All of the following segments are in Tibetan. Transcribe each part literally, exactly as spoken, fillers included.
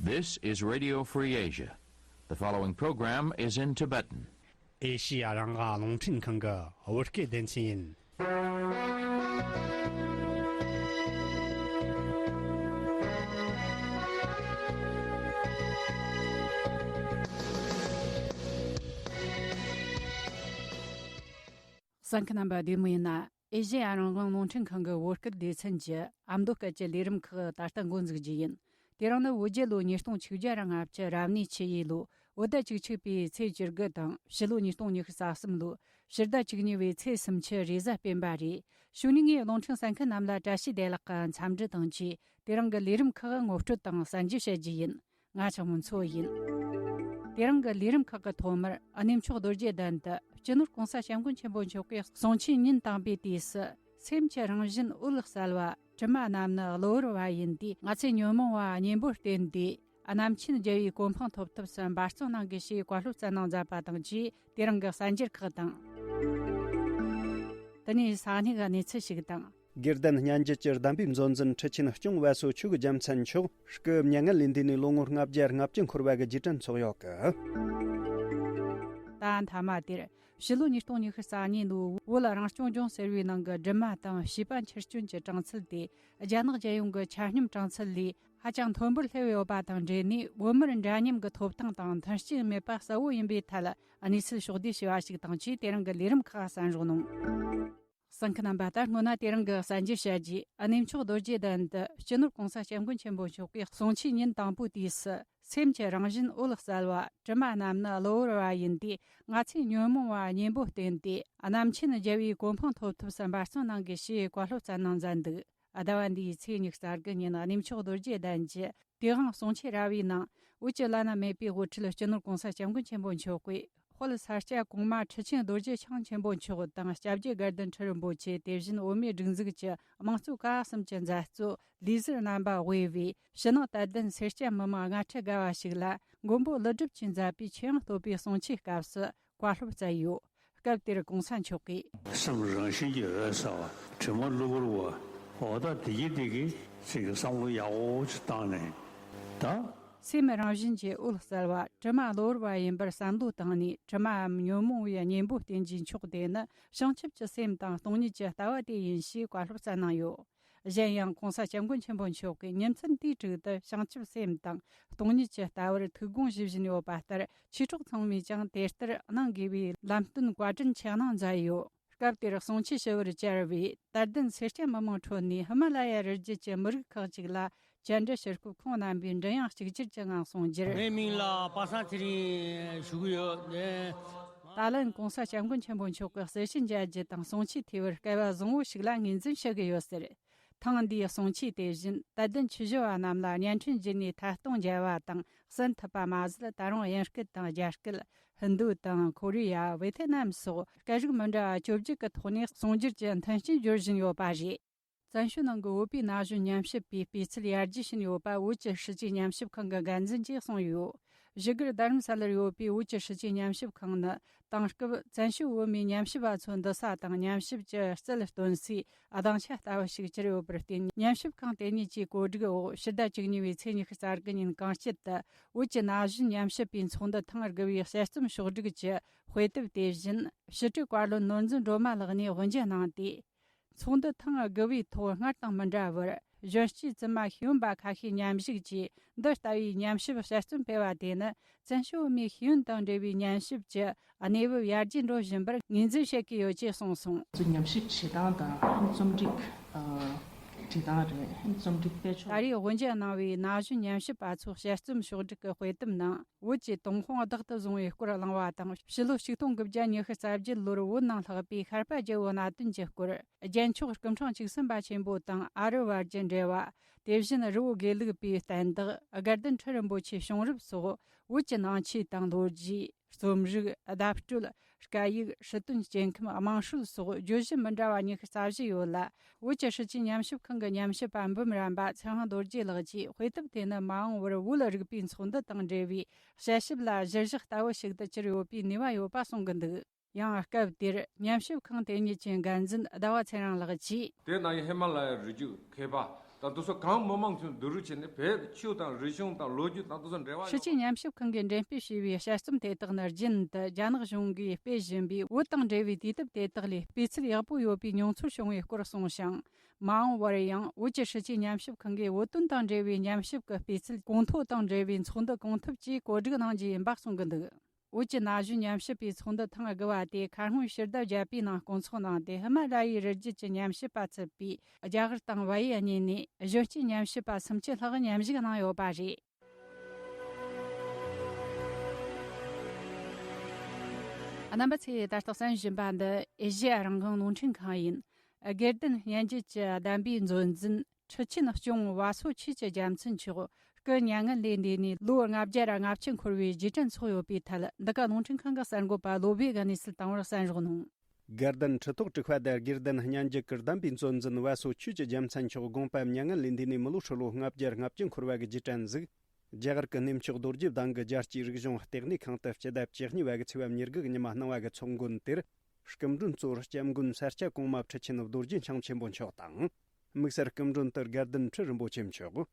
This is Radio Free Asia. The following program is in Tibetan. ཨེ་ཤི་ཡ་རང་དབང་རླུང་འཕྲིན་ཁང་གི་བོད་སྐད་སྡེ་ཚན་ཡིན། གསན་མཁན་རྣམ་པ་བདེ་མོ་ཡིན་ན། ཨེ་ཤེ་ཡ་རང་དབང་རླུང་འཕྲིན་ཁང་གི་བོད་སྐད་སྡེ་ཚན་གྱི་ཨ་མདོ་སྐད་ཀྱི་ལས་རིམ་ཁག་ད་ལྟ་འགོ་འཛུགས་རྒྱུ་ཡིན། དེ་རིང་ནི་བོད་རྒྱལ་ལོ་ཉིས་སྟོང་ཆིག་བརྒྱ་ར་ལྔ་བཅུ་རབ་གནས་ཆུ་ཡོས་ལོ་བོད་ཟླ་བཅུ་གཅིག་པའི་ཚེས་བཅུ་དགུ་དང་ཕྱི་ལོ་ཉིས་སྟོང་ཉི་ཤུ་རྩ་གསུམ་ལོ་ཕྱི་ཟླ་བཅུ་གཉིས་པའི་ཚེས་སུམ་ཅུ་རེས་གཟའ་སྤེན་པ་རེད། གཞུག་ནས་ངས་རླུང་འཕྲིན་གསན་མཁན་རྣམས་ལ་བཀྲ་ཤིས་བདེ་ལེགས་ཀྱི་འཚམས་འདྲི་དང་བཅས། དེ་རིང་གི་ལས་རིམ་ཁག་ངོ་སྤྲོད་དང་གསན་རྒྱུ་བྱེད་རྒྱུ་ཡིན། ང་ཆགས་མོ་མཚོ་ཡིན། དེ་རིང་གི་ལས་རིམ་ཁག་གི་ཐོག་མར་གནས་མཆོག་རྡོ་རྗེ་གདན་དུ་སྤྱི་ནོར་༸གོང་ས་༸སྐྱབས་མགོན་ཆེན་པོ་མཆོག་གིས་གསུང་ཆོས་ཉིན་དང་པོའི་དུས་སུ། སེམས་ཀྱི་རང་བཞིན་འོད་གསལ་བ། དྲི་མ་རྣམས་ནི་གློ་བུར་བ་ཡིན་ཏེ། ང་ཚེ་ཉོན་མོངས་པ་གཉེན་པོར་བརྟེན་ཏེ། རྣམ་མཁྱེན་རྒྱལ་བའི་གོ་འཕང་ཐོབ་ཐབས་སུ་འབད་བརྩོན་གནང་དགོས་ཞེས་བཀའ་སློབ་སྩལ་གནང་མཛད་པ་དང་བཅས། དེ་རིང་གི་གསར་འགྱུར་ཁག་དང་། དེ་ནས་ས་གནས་ཀྱི་གནས་ཚུལ་ཞིག་དང་། དགེ་ལྡན་སྙན་བརྒྱུད་ཀྱི་གདམས་པའི་མཛོད་འཛིན་ཁྲི་ཆེན་སྐྱོང་བ་སོ་ཆོས་རྒྱལ་མཚན་མཆོག་སྐུ་མྱ་ངན་ལས་འདས་ནས་ལོ་ངོ་ལྔ་བརྒྱ་ལྔ་བཅུ་འཁོར་བ་གི་རྗེས་དྲན་ཚོགས་ཡོད་གི། ད་མཐའ་མ་དེར་ཕྱི་ལོ་ཉིས་སྟོང་ཉི་ཤུ་རྩ་གཉིས་ལོའི་བོད་རང་སྐྱོང་ལྗོངས་ཟེར་བའི་ནང་གི་སྒྲོལ་མ་དང་བྱིས་པ་འཆི་སྐྱོན་གྱི་གྲངས་ཚད་དེ། རྒྱ་ནག་རྒྱལ་ཡོངས་ཀྱི་ཆ་སྙོམས་གྲངས་ཚད་ལས་ཧ་ཅང་མཐོན་པོར་སླེབས་ཡོད་པ་དང་འབྲེལ་ནས། བོད་མིར་འདྲ་མཉམ་གྱི་ཐོབ་ཐང་དང་མཐུན་རྐྱེན་མེད་པ་གསལ་བོ་ཡིན་པའི་ཐད། གནས་ཚུལ་ཕྱོགས་བསྡུས་བྱས་པ་ཞིག་དང་བཅས། དེ་རིང་གི་ལས་རིམ་ཁག་གསན་རོགས་གནང་། གསན་མཁན་རྣམ་པ། ད་སྔོན་ན་དེ་རིང་གི་གསར་འགྱུར་བཤད་རྗེས། གནས་མཆོག་རྡོ་རྗེ་གདན་དུ་སྤྱི་ནོར་༸གོང་ས་༸སྐྱབས་མགོན་ཆེན་པོ་མཆོག་གིས་གསུང་ཆོས་ཉིན་དང་པོའི་དུས་སུ། སེམས་ཀྱི་རང་བཞིན་འོད་གསལ་བ། དྲི་མ་རྣམས་ནི་གློ་བུར་བ་ཡིན་ཏེ། ང་ཚེ་ཉོན་མོངས་པ་གཉེན་པོར་བརྟེན་ཏེ། རྣམ་མཁྱེན་རྒྱལ་བའི་གོ་འཕང་ཐོབ་ཐབས་སུ་འབད་བརྩོན་གནང་དགོས་ཞེས་བཀའ་སློབ་སྩལ་གནང་མཛད་འདུག། ཟླ་བ་འདིའི་ཚེས་ཉི་ཤུ་རྩ་དགུ་ཉིན་གནས་མཆོག་རྡོ་རྗེ་གདན་གྱི་དེ་དབང་གསུང་ཆོས་ར་བའི་ནང་། བོད་ཀྱི་བླ་ན་མེད་པའི་དབུ་ཁྲིད་སྤྱི་ནོར་༸གོང་ས་༸སྐྱབས་མགོན་ཆེན་པོ་མཆོག་གིས། དཔལ་ས་སྐྱ་གོང་མ་ཁྲི་ཆེན་རྡོ་རྗེ་འཆང་ཆེན་པོ་མཆོག་དང་། སྐྱབས་རྗེ་དགའ་ལྡན་ཁྲི་རིན་པོ་ཆེ། དེ་བཞིན་བོད་མིའི་སྒྲིག་འཛུགས་ཀྱི་དམངས་གཙོ་ཀ་བ་གསུམ་གྱི་མཛད་གཙོ་ལས་ཟུར་རྣམ་པ་དབུས་པའི་ཕྱི་ནང་དད་ལྡན་སེར་སྐྱ་མི་མང་སྔ་ཕྲད་དགའ་བ་ཞིག་ལ། མགོན་པོ་ཀླུ་སྒྲུབ་ཀྱིས་མཛད་པའི་ཆོས་དབྱིངས་བསྟོད་པའི་གསུང་ཆོས་སྐབས་སུ་བཀའ་སློབ་སྩལ་ཡོད། སྐབས་དེར་གོང་ས་མཆོག་གིས། སེམས་རང་བཞིན་གྱིས་འོད་གསལ་བ། དྲི་མ་གློ་བུར་བ། འོ་ད་དེ་གི་དེ་གི་ཚིག་གི་བསམ་བློ་ཡག་པོ་ཅིག་བཏང་ནས་ད། སེམས་རང་བཞིན་གྱིས་འོད་གསལ་བ། དྲི་མ་གློ་བུར་བ་ཡིན་པར་བསམ་བློ་བཏང་ནས། དྲི་མའམ་ཉོན་མོངས་པའི་གཉེན་པོར་བརྟེན་རྒྱུའི་མཆོག་དེ་ནི། བྱང་ཆུབ་ཀྱི་སེམས་དང་སྟོང་ཉིད་ཀྱི་ལྟ་བ་དེ་ཡིན་ཞེས་བཀའ་སློབ་སྩལ་གནང་ཡོད། གཞན་ཡང་༸གོང་ས་༸སྐྱབས་མགོན་ཆེན་པོ་མཆོག་གིས་ཉིན་མཚན་དུས་དྲུག་ཏུ་བྱང་ཆུབ་སེམས་དང་སྟོང་ཉིད་ཀྱི་ལྟ་བར་ཐུགས་དགོངས་ཞུ་བཞིན་ཡོད་པ་ལྟར། ཆོས་གྲོགས་ཚང་མས་ཀྱང་དེ་ལྟར་གནང་དགོས་པའི་ལམ་སྟོན་བཀའ་དྲིན་ཆེ་གནང་མཛད་ཡོད། སྐབས་དེར་གསུང་ཆོས་ཞུ་བར་བཅར་བའི་དད་ལྡན་སེར་སྐྱ་མི་མང་ཁྲོད་ནས་ཧི་མ་ལ་ཡ་རི་རྒྱུད་ཀྱི་མི་རིགས་ཁག་ཅིག་ལ་བཅར་འདྲི་ཞུ་སྐབས། ཁོང་རྣམ་པས་མགྲིན་དབྱངས་གཅིག་གྱུར་གྱི་ངང་གསུང་རྒྱུར། ངའི་མིང་ལ་པ་སངས་ཚེ་རིང་ཞུ་གི་ཡོད། ད་ལན་༸གོང་ས་༸སྐྱབས་མགོན་ཆེན་པོ་མཆོག་གི་གསེར་ཞུན་མཇལ་རྒྱུ་དང་གསུང་ཆོས་ཐོས་པར་སྐལ་བ་བཟང་བོ་ཞིག་ལ་ངོས་འཛིན་ཞུ་གི་ཡོད་ཟེར། ཐེངས་འདིའི་གསུང་ཆོས་དེ་བཞིན་དད་ལྡན་ཆོས་ཞུ་བ་རྣམས་ལ་བརྙན་འཕྲིན་བརྒྱུད་ནས་ཐད་གཏོང་མཇལ་བ་དང་གསན་ཐུབ་པ་མ་ཟད། ད་རུང་དབྱིན་སྐད་དང་རྒྱ་སྐད། ཧིན་རྡུ་དང་ཁོ་རེ་ཡ། ཝེ་ཐེ་ནམ་སོགས་སྐད་རིགས་མི་འདྲ་བ་བཅོ་བརྒྱད་ཀྱི་ཐོག་ནས་གསུང་སྒྱུར་གྱི་མཐུན་རྐྱེན་སྦྱོར་བཞིན་ཡོད་པ་རེད། བཙན་བྱོལ་ནང་གི་བོད་པའི་ན་གཞོན་ཉམས་ཞིབ་པའི་སྤུས་ཚད་ཡར་རྒྱས་ཕྱིན་ཡོད་པ་བོད་ཀྱི་སྲིད་བྱུས་ཉམས་ཞིབ་ཁང་གི་འགན་འཛིན་གྱིས་གསུངས་ཡོད། བཞུགས་སྒར་རྡ་རམ་ས་ལར་ཡོད་པའི་བོད་ཀྱི་སྲིད་བྱུས་ཉམས་ཞིབ་ཁང་ནི། དེང་སྐབས་བཙན་བྱོལ་བོད་མིའི་ཉམས་ཞིབ་པ་ཚོའི་འདུ་ས་དང་། ཉམས་ཞིབ་ཀྱི་རྩལ་སྟོན་སའི་སྡིངས་ཆ་ལྟ་བུ་ཞིག་གྱུར་ཡོད་པར་བརྟེན། ཉམས་ཞིབ་ཁང་དེ་ཉིད་ཀྱིས་གོ་སྒྲིག་འོག་ཕྱི་ཟླ་བཅུ་གཉིས་པའི་ཚེས་ཉི་ཤུ་རྩ་དགུ་ཉིན་གངས་སྐྱིད་དུ་བོད་ཀྱི་ན་གཞོན་ཉམས་ཞིབ་པའི་ཚོགས་འདུ་ཐེངས་དགུ་པའི་དཔྱད་རྩོམ་ཕྱོགས་སྒྲིག་གི་དཔེ་དེབ་དེ་བཞིན་ཞི་བྲིས་བཀའ་བློན་ནོར་འཛིན་སྒྲོལ་མ་ལགས་ནས་དབུ་འབྱེད་གནང་སྟེ། ཚོགས་འདུ་ཐེངས་དགུ་པའི་ཐོག་སྔར་དང་མི་འདྲ་བར། གཞོན་སྐྱེས་བཙུན་མ་ཤེས་ཡོན་པ་ཁ་ཤས་མཉམ་ཞུགས་ཀྱིས། འདི་ལྟ་བུའི་ཉམས་ཞིབ་དཔྱད་རྩོམ་སྤེལ་བ་དེ་ནི། བཙན་བྱོལ་བོད་མིའི་ཤེས་ཡོན་དང་འབྲེལ་བའི་ཉམས་ཞིབ་ཀྱི་གནས་བབ་ཡར་རྒྱས་འགྲོ་བཞིན་པར་ངོས་འཛིན་བྱེད་ཀྱི་ཡོད་ཅེས་གསུངས་སོང་། ཉམས་ཞིབ་བྱེད་སྟངས་དང་རྩོམ་སྒྲིག་བྱེད་སྟངས་རེད། རྩོམ་སྒྲིག་སྤེལ་ཕྱོགས། ད་རེས་དབུ་འབྱེད་གནང་བའི་ན་གཞོན་ཉམས་ཞིབ་པ་ཚོའི་དཔྱད་རྩོམ་ཕྱོགས་སྒྲིག་གི་དཔེ་དེབ་ནང་། བོད་ཀྱི་ཏུན་ཧོང་བདག་ཏུ་བཟུང་བའི་སྐོར་གླེང་བ་དང་། ཕྱི་ལོ་ཆིག་སྟོང་དགུ་བརྒྱ་ཉི་ཤུ་རྩ་བརྒྱད་ལོར་བོད་ནང་ལྷགས་པའི་ཤར་པ་རྒྱལ་པོའི་གནད་དོན་གྱི་སྐོར། རྒྱལ་མཆོག་སྐུ་ཕྲེང་བཅུ་གསུམ་པ་ཆེན་པོ་དང་ཨ་རི་བར་གྱི་འབྲེལ་བ། དེ་བཞིན་རི་བོ་དགེ་ལུགས་པའི་བསྟན་བདག་དགའ་ལྡན་ཁྲི་རིན་པོ་ཆེའི་བྱུང་རབས་སོགས། བོད་ཀྱི་ནང་ཆོས་དང་ལོ་རྒྱུས། རྩོམ་རིག། བརྡ་སྤྲོད། སྐད་ཡིག། སྲིད་དོན། སྐྱེ་ཁམས། དམངས་སྲོལ་སོགས་བརྗོད་གཞི་མི་འདྲ་བ་ཉི་ཤུ་རྩ་བཞི་ཡོད་ལ། བོད་ཀྱི་སྲིད་བྱུས་ཉམས་ཞིབ་ཁང་གི་ཉམས་ཞིབ་པ་འབུམ་རམས་པ་ཚེ་དབང་རྡོ་རྗེ་ལགས་ཀྱིས། དཔེ་དེབ་དེ་ནི་མ་འོངས་པར་བོད་རིག་པའི་ཚོགས་འདུ་དང་འབྲེལ་བའི་དཔྱད་ཞིབ་ལ་གཞིར་བཞག་ལྟ་བུ་ཞིག་ཏུ་གྱུར་ཡོད་པའི་ནུས་པ་ཡོད་པ་གསུང་གི་འདུག། ཡང་སྐབས་དེར་ཉམས་ཞིབ་ཁང་དེ་ཉིད་ཀྱི་འགན་འཛིན་ཟླ་བ་ཚེ་རིང་ལགས་ཀྱིས། དེ་ནང་ཧི་མ་ལ་ཡའི་རི་རྒྱུད་མཁས་པ་ ད་དེ་ཚོ་གང་མི་མང་ཚོས་བསྡུ་རུབ་བྱས་ནས་བོད་ཆོས་དང་རིག་གཞུང་དང་ལོ་རྒྱུས་དང་དེ་ཚོ་འབྲེལ་བ་ཡོད། ཕྱི་རྒྱལ་ཉམས་ཞིབ་ཁང་གིས་འགྲེམས་སྤེལ་བྱས་པའི་དཔྱད་རྩོམ་དེ་དག་ནི་རྒྱུན་དུ་རྒྱ་ནག་གཞུང་གིས་སྤེལ་བཞིན་པའི་བོད་དང་འབྲེལ་བའི་དུས་དེབ་དེ་དག་ལས་སྤུས་ཚད་ཡག་པོ་ཡོད་པའི་མྱོང་ཚོར་བྱུང་བའི་སྐོར་གསུངས་ཤིང་། མ་འོངས་པར་ཡང་བོད་ཀྱི་ཕྱི་རྒྱལ་ཉམས་ཞིབ་ཁང་གིས་བོད་དོན་དང་འབྲེལ་བའི་ཉམས་ཞིབ་ཀྱི་སྤུས་ཚད་གོང་མཐོ་དང་འབྲེལ་བའི་ཚོགས་འདུ་གང་ཐུབ་ཀྱིས་གོ་སྒྲིག་གནང་རྒྱུ་ཡིན་པ་གསུང་གི་འདུག་བོད་ཀྱི་ན་གཞོན་ཉམས་ཞིབ་པའི་ཚོགས་འདུ་ཐེངས་དགུ་བ་དེ་ཁ་སྔོན་ཕྱི་ཟླ་བརྒྱད་པའི་ནང་སྐོང་ཚོགས་གནང་སྟེ། ཧི་མ་ལ་ཡའི་རི་རྒྱུད་ཀྱི་ཉམས་ཞིབ་པ་ཚུད་པའི་རྒྱ་གར་དང་བལ་ཡུལ་གཉིས་ནས་གཞོན་སྐྱེས་ཉམས་ཞིབ་པ་སུམ་ཅུ་ལྷག་མཉམ་ཞུགས་གནང་ཡོད་པ་རེད། རྣམ་པ་ཚོས་ད་ལྟ་གསན་བཞིན་པ་འདི་ཨེ་ཤེ་ཡ་རང་དབང་རླུང་འཕྲིན་ཁང་ཡིན། དགེ་ལྡན་སྙན་བརྒྱུད་ཀྱི་གདམས་པའི་མཛོད་འཛིན་ཁྲི་ཆེན་སྐྱོང་བ་སོ་ཆོས་ཀྱི་རྒྱལ་མཚན་མཆོག་སྐུ་མྱ་ངན་ལས་འདས་ནས་ལོ་ལྔ་བརྒྱ་ར་ལྔ་བཅུ་འཁོར་བའི་རྗེས་དྲན་ཚོགས་ཡོད་པའི་ཐད། འདི་ག་རླུང་འཕྲིན་ཁང་གི་གསར་འགོད་པ་བློ་བྷེ་གིས་གནས་ཚུལ་བཏང་བར་གསན་རོགས་གནང་། དགེ་ལྡན་ཁྲི་ཐོག་དྲུག་པ་དང་དགེ་ལྡན་སྙན་བརྒྱུད་ཀྱི་གདམས་པའི་མཛོད་འཛིན་བ་སོ་ཆོས་ཀྱི་རྒྱལ་མཚན་མཆོག་དགོངས་པ་མྱ་ངན་ལས་འདས་ནས་མི་ལོ་ཧྲིལ་བོ་ལྔ་བརྒྱ་ལྔ་བཅུ་འཁོར་བ་གི་རྗེས་དྲན་ཟིག་རྒྱ་གར་གྱི་གནས་མཆོག་རྡོ་རྗེ་གདན་གྱི་རྒྱལ་སྤྱིའི་རིག་གཞུང་ལྟེ་གནས་ཁང་དུ་སྤྱི་ཟླ་བཅུ་གཉིས་པ་གི་ཚེས་པ་ཉེར་དགུ་གི་ཉི་མ་གནང་བ་གི་ཚོགས་མགོན་དེར། སྐུ་མགྲོན་གཙོ་བོར་སྐྱབས་མགོན་ས་སྐྱ་གོང་མ་ཁྲི་ཆེན་རྡོ་རྗེ་འཆང་ཆེན་པོ་མཆོག་དང་། དམིགས་བསལ་སྐུ་མགྲོན་དུ་དགེ་ལྡན་ཁྲི་རིན་པོ་ཆེ་མཆོག་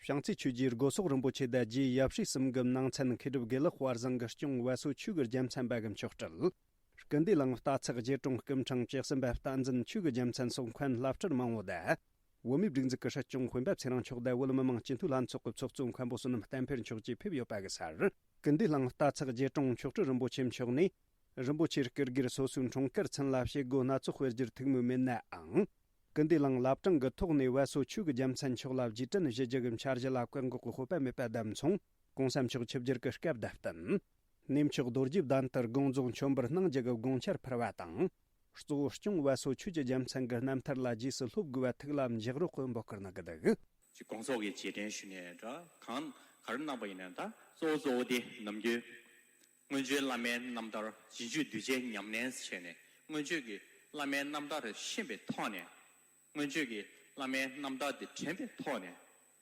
བྱང་རྩེ་ཆོས་རྗེ་སྒོ་སོག་རིན་པོ་ཆེ་དང་རྗེ་ཡབ་སྲས་གསུམ་གྱི་ནང་ཚན་མཁས་གྲུབ་དགེ་ལེགས་དཔལ་བཟང་གི་སྐྱོང་བ་སོ་ཆོས་ཀྱི་རྒྱལ་མཚན་པ་གི་མཆོག་སྤྲུལ། སྐུ་འདུས་གླིང་རྟ་ཚག་རྗེ་དྲུང་སྐུ་ཕྲེང་བཅུ་གསུམ་པ་བསྟན་འཛིན་ཆོས་ཀྱི་རྒྱལ་མཚན་སོགས་མཁན་བླ་སྤྲུལ་མང་བོ་དང་། བོད་མིའི་སྒྲིག་འཛུགས་ཀྱི་སྲིད་སྐྱོང་སྤེན་པ་ཚེ་རིང་མཆོག་དང་བོད་མི་མང་སྤྱི་འཐུས་ལྷན་ཚོགས་ཀྱི་ཚོགས་གཙོ་མཁན་པོ་བསོད་ནམས་བསྟན་འཕེལ་མཆོག་བཅས་ཕེབས་ཡོད་པ་གི་སར། སྐུ་འདུས་གླིང་རྟ་ཚག་རྗེ་དྲུང་མཆོག་སྤྲུལ་རིན་པོ་ཆེ་མཆོག་ནས། རིན་པོ་ཆེའི་སྐུ་སྒེར་སོ་སོའི་འཁྲུངས་སྐར་ཚུན་ལ་བྱེད་སྒོ་སྣ་ཚོགས་སྤེལ་རྒྱུར་ཐུགས་མོས་མེད་ནའང་། སྐུ་འདུས་གླིང་བླ་བྲང་གི་ཐོག་ནས་བ་སོ་ཆོས་ཀྱི་རྒྱལ་མཚན་མཆོག་ལ་རྗེས་དྲན་ཞུ་རྒྱུ་གི་འཆར་གཞི་ལ་བཀག་འགོག་གི་དཔོན་པོ་མེད་པ་བདམས་སོང་། གོང་ས་མཆོག་ཆིབས་བསྒྱུར་གྱི་སྐབས་དང་བསྟུན། གནས་མཆོག་རྡོ་རྗེ་གདན་དུ་དགོངས་རྫོགས་མཆོད་འབུལ་གནང་རྒྱུ་གི་དགོངས་འཆར་ཕུལ་བ་དང་། གཙོ་བོ་སྐྱོང་བ་སོ་ཆོས་ཀྱི་རྒྱལ་མཚན་གྱི་རྣམ་ཐར་ལ་རྗེས་སུ་སློབ་དགོས་པ་ཐུགས་ལ་འཇགས་རོགས་ཀྱི་འབོད་སྐུལ་གནང་གི་འདུག་ཅིག་དགོངས་རྫོགས་ཀྱི་རྗེས་དྲན་ཞུས་ནས་འདྲ་གང་ག་རེ་གནང་པ་ཡིན་ནའང་ད་གཙོ་བོ་གཙོ་བོ་དེ་ནམ་རྒྱུན་སྔོན་བྱོན་བླ་མའི་རྣམ་ཐར་རྗེས་འཇུག་གདུལ་བྱའི་ཉམས་ལེན་ཟེར་བྱས་ནས་སྔོན་བྱོན་གྱི་བླ་མའི་རྣམ་ཐར་ཤེས་པའི་ཐོག་ནས་སྔོན་བྱོན་གྱི་བླ་མའི་རྣམ་ཐར་དེ་དྲན་པའི་ཐོག་ནས་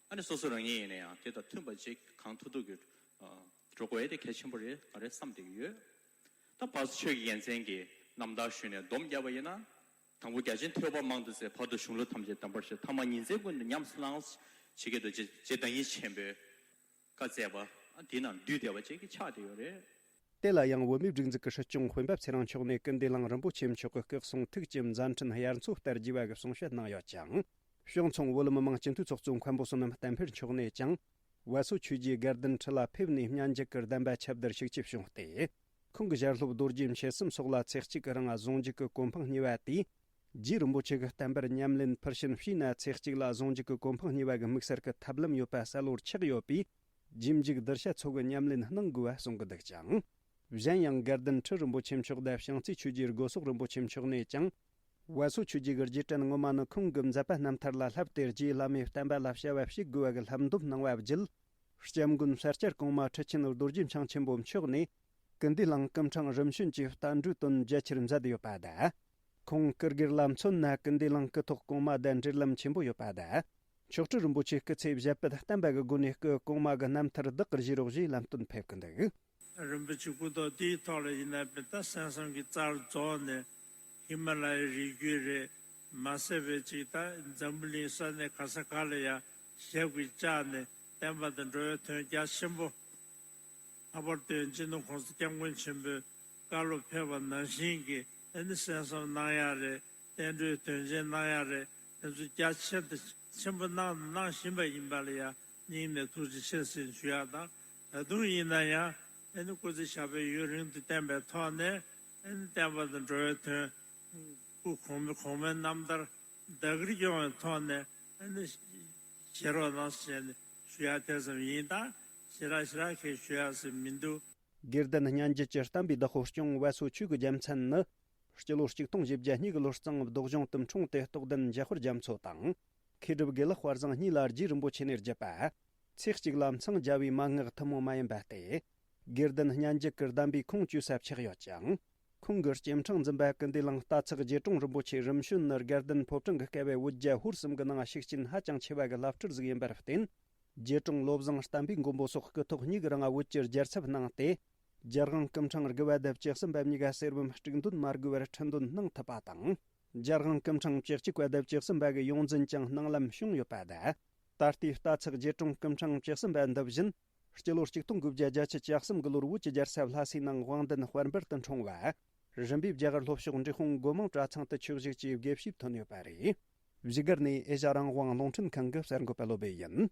ཨ་ནི་སོ་སོ་རང་ཉིད་ཡིན་ན་ཡང་དེ་དང་མཐུན་པ་ཅིག་གང་ཐུབ་ཐུབ་ཀྱིས་འགྲོ་དགོས་ཡ་དེ་གལ་ཆེན་པོ་རེད་ག་རེ་བསམ་བསྡད་ཀྱི་ཡོད། ད་བར་དུ་ཆོས་ཀྱི་རྒྱལ་མཚན་གྱི་རྣམ་ཐར་ཞུས་ནས་སྡོམ་བརྒྱབ་པ་ཡིན་ན། དང་པོ་རྒྱ་ཆེན་ཐོས་པ་མང་དུ་བཙལ། བར་དུ་གཞུང་ལུགས་ཐམས་ཅད་གདམས་པར་ཤར། ཐ་མ་ཉིན་མཚན་ཀུན་ཏུ་ཉམས་སུ་བླངས། ཇི་སྐད་དུ་རྗེ་རྗེ་བདག་ཉིད་ཆེན་པོས་བཀའ་སྩལ་པ། དེའི་ནང་འདུས་བསྡད་པ་ཅིག་གི་ཆགས་བསྡད་ཡོད་རེད། དེ་ལ་ཡང་བོད་མིའི་སྒྲིག་འཛུགས་ཀྱི་སྲིད་སྐྱོང་སྤེན་པ་ཚེ་རིང་མཆོག་ནས་སྐུ་འདུས་གླིང་རིན་པོ་ཆེ་མཆོག་གི་སྐུ་གསུང་ཐུགས་ཀྱི་མཛད་འཕྲིན་དབྱར་མཚོ་ལྟར་རྒྱས་པ་གི་གསུང་བཤད་གནང་ཡོད་ཅིང་། གཞུང་ཚང་བོད་མི་མང་སྤྱི་འཐུས་ཚོགས་གཙོ་མཁན་པོ་བསོད་ནམས་བསྟན་འཕེལ་མཆོག་ནས་ཀྱང་། བ་སོ་ཆོས་རྗེ་དགའ་ལྡན་ཁྲི་ལ་ཕེབས་ནས་སྙན་འཇེབས་ཀྱི་གདམས་པ་ཁྱབ་བརྡལ་ཤུགས་ཆེ་བྱུང་སྟེ། ཁོང་གི་ཞལ་སློབ་རྡོ་རྗེ་མཆེད་གསུམ་སོགས་ལ་ཚེ་གཅིག་གི་རིང་གཟུངས་འཇུག་གི་གོ་འཕང་བརྙེས་པ་དེས། རྗེ་རིན་པོ་ཆེ་གི་བསྟན་པར་ཉམས་ལེན་ཕུལ་ཕྱིན་བྱས་ན་ཚེ་གཅིག་ལ་གཟུངས་འཇུག་གི་གོ་འཕང་བརྙེས་པ་གི་དམིགས་བསལ་གྱི་ཐབས་ལམ་ཡོད་པ་གསལ་བོར་ཆགས་ཡོད་པས། རྗེས་འཇུག་གདུལ་བྱ་ཚོ་གི་ཉམས་ལེན་གནང་དགོས་པ་གསུང་གི་འདུག་ཅིང་། གཞན་ཡང་དགའ་ལྡན་ཁྲི་རིན་པོ་ཆེ་མཆོག་དང་བྱང་རྩེ་ཆོས་རྗེ་སྒོ་སོག་རིན་པོ་ཆེ་མཆོག་ནས་ཀྱང་། བ་སོ་ཆོས་རྗེ་གི་རྗེས་དྲན་ངོ་མ་ནི་ཁོང་གི་མཛད་པ་རྣམ་ཐར་ལ་བསླབས་ཏེ། རྗེ་བླ་མའི་བསྟན་པ་ལ་བྱ་བ་བྱེད་དགོས་པ་གི་བསླབ་འདོམས་གནང་བ་བརྒྱུད། སྐྱབས་མགོན་ས་སྐྱ་གོང་མ་ཁྲི་ཆེན་རྡོ་རྗེ་འཆང་ཆེན་པོ་མཆོག་ནས། སྐུ་འདུས་གླིང་སྐུ་ཕྲེང་རིམ་བྱོན་གྱི་བསྟན་འགྲོའི་དོན་རྒྱ་ཆེར་མཛད་ཡོད་པ་དང་། ཁོང་སྐུ་སྒེར་ལ་མཚོན་ན་སྐུ་འདུས་གླིང་སྐུ་ཐོག་གོང་མ་དང་འབྲེལ་ལམ་ཆེན་པོ་ཡོད་པ་དང་། མཆོག་སྤྲུལ་རིན་པོ་ཆེ་སྐུ་ཚེ་ཞབས་པད་བརྟན་པ་གི་སྒོ་ནས་སྐུ་གོང་མ་གི་རྣམ་ཐར་བདག་གིར་བཞེས་རོགས་ཞེས་ལམ་སྟོན་ཕེབས་ཀྱི་འདུག་རིན་པོ་ཆེ་སྐུ་ཐོག་དེའི་ཐོག་ལ་ཡིན་ན་བས་ད་གསན་བསམ་གྱི་རྩར་རྫོགས་ནས་ཧི་མ་ལ་ཡའི་རི་རྒྱུད་རེད། མ་ཟད་པའི་ཅིག་ད་འཛམ་བུ་གླིང་ས་གནས་ག་ས་ག་ལ་ཡང་ཞབས་ཀྱིས་བཅགས་ནས་བསྟན་པ་དང་འགྲོ་བའི་དོན་རྒྱ་ཆེན་པོ། ལྷག་པར་དུ་སྤྱི་ནོར་༸གོང་ས་༸སྐྱབས་མགོན་ཆེན་པོས་བཀའ་སློབ་ཕེབས་པ་ནང་བཞིན་གྱི་ཨ་ནི་གསན་བསམ་གནང་ཡག་རེད། བསྟན་འགྲོའི་དོན་ཆེན་གནང་ཡག་རེད། དེ་ཚོ་རྒྱ་ཆེ་དང་ཆེན་པོ་གནང་དང་གནང་བཞིན་པ་ཡིན་པ་ལ་ཡང་སྙིང་ནས་ཐུགས་རྗེ་ཆེ་ཟེར་ཞུ་ཡག་དང་། ད་དུང་ཡིན་ན་ཡང་ཨ་ནི་སྐུ་ཚེ་ཞབས་པད་ཡུན་རིང་དུ་བརྟན་པའི་ཐོག་ནས་ཨ་ནི་བསྟན་པ་དང་འགྲོ་བའི་དོན་སྐུ་གོང་མའི་གོང་མའི་རྣམ་ཐར་བདག་གིར་སྐྱོང་བའི་ཐོག་ནས་ཨ་ནི་བཞེས་རོགས་གནང་ཟེར་ནས་ཞུ་ཡག་དེ་ཙམ་ཡིན། ད་ཞེ་དྲག་ཞེ་དྲག་གི་ཞུ་ཡག་ཟེར་མི་འདུག་དགེ་ལྡན་སྙན་བརྒྱུད་ཀྱི་བསྟན་པའི་བདག་པོ་སྐྱོང་བ་སོ་ཆོས་ཀྱི་རྒྱལ་མཚན་ནི། སྤྱི་ལོ་གཅིག་སྟོང་བཞི་བརྒྱ་གཉིས་ཀྱི་ལོ་གཙང་བདག་གཞུང་དུ་འཁྲུངས་ཏེ་རྟོགས་ལྡན་འཇམ་དཔལ་རྒྱ་མཚོ་དང་། མཁས་གྲུབ་དགེ་ལེགས་དཔལ་བཟང་གཉིས་ལ་རྗེ་རིན་པོ་ཆེ་ནས་བརྒྱུད་པ། ཚེ་གཅིག་ལ་མཚང་རྒྱ་བའི་མན་ངག་ཐུན་མོང་མ་ཡིན་པ་སྟེ། དགེ་ལྡན་སྙན་བརྒྱུད་ཀྱི་གདམས་པའི་ཁུངས་བཅོལ་ས་ཆགས་ཡོད་ཅིང་། ཁོང་གི་སྐྱེ་ཕྲེང་འཛིན་པ་ཀུན་འདུས་གླིང་རྟ་ཚག་རྗེ་དྲུང་རིན་པོ་ཆེ་རིམ་བྱོན་ནི་དགའ་ལྡན་ཕོ་བྲང་གི་བསྐལ་པའི་བོད་རྒྱ་ཧོར་གསུམ་གྱི་ནང་ཤུགས་རྐྱེན་ཧ་ཅང་ཆེ་བ་གི་བླ་སྤྲུལ་ཟིག་ཡིན་པར་བརྟེན། རྗེ་དྲུང་བློ་བཟང་བསྟན་པའི་མགོན་པོ་སོགས་སྐུ་ཐོག་གཉིས་ཀྱི་རིང་བོད་ཀྱི་རྒྱལ་ཚབ་གནང་སྟེ། རྒྱལ་དབང་སྐུ་ཕྲེང་དགུ་པ་དང་བཅུ་གསུམ་པ་གཉིས་ཀ་གསེར་བུམ་དཀྲུག་འདོན་མ་དགོས་པར་ཁྲི་འདོན་གནང་ཐུབ་པ་དང་། རྒྱལ་དབང་སྐུ་ཕྲེང་བཅུ་གཅིག་པ་དང་བཅུ་གསུམ་པ་གི་ཡོངས་འཛིན་ཀྱང་སྣང་ལམ་བྱུང་ཡོད་པ་དང་། ད་ལྟའི་རྟ་ཚག་རྗེ་དྲུང་སྐུ་ཕྲེང་བཅུ་གསུམ་པ་འདི་བཞིན་སྤྱི་ལོ་གཅིག་སྟོང་དགུ་བརྒྱ་བརྒྱད་ཅུ་གྱ་གསུམ་གྱི་ལོར་བོད་ཀྱི་རྒྱལ་ས་ལྷ་སའི་ནང་དབང་ལྡན་དཔལ་འབར་དུ་འཁྲུངས་པ། རིམ་པས་རྒྱ་གར་ལྷོ་ཕྱོགས་འབྲས་སྤུངས་སྒོ་མང་གྲྭ་ཚང་དུ་ཆོས་ཞུགས་ཀྱིས་དགེ་བཤེས་ཐོན་ཡོད་པ་རེད། བཞུགས་སྒར་ནས་ཨེ་ཤ་རང་དབང་རླུང་འཕྲིན་ཁང་གི་གསར་འགོད་པ་བློ་བྷེ་ཡིན།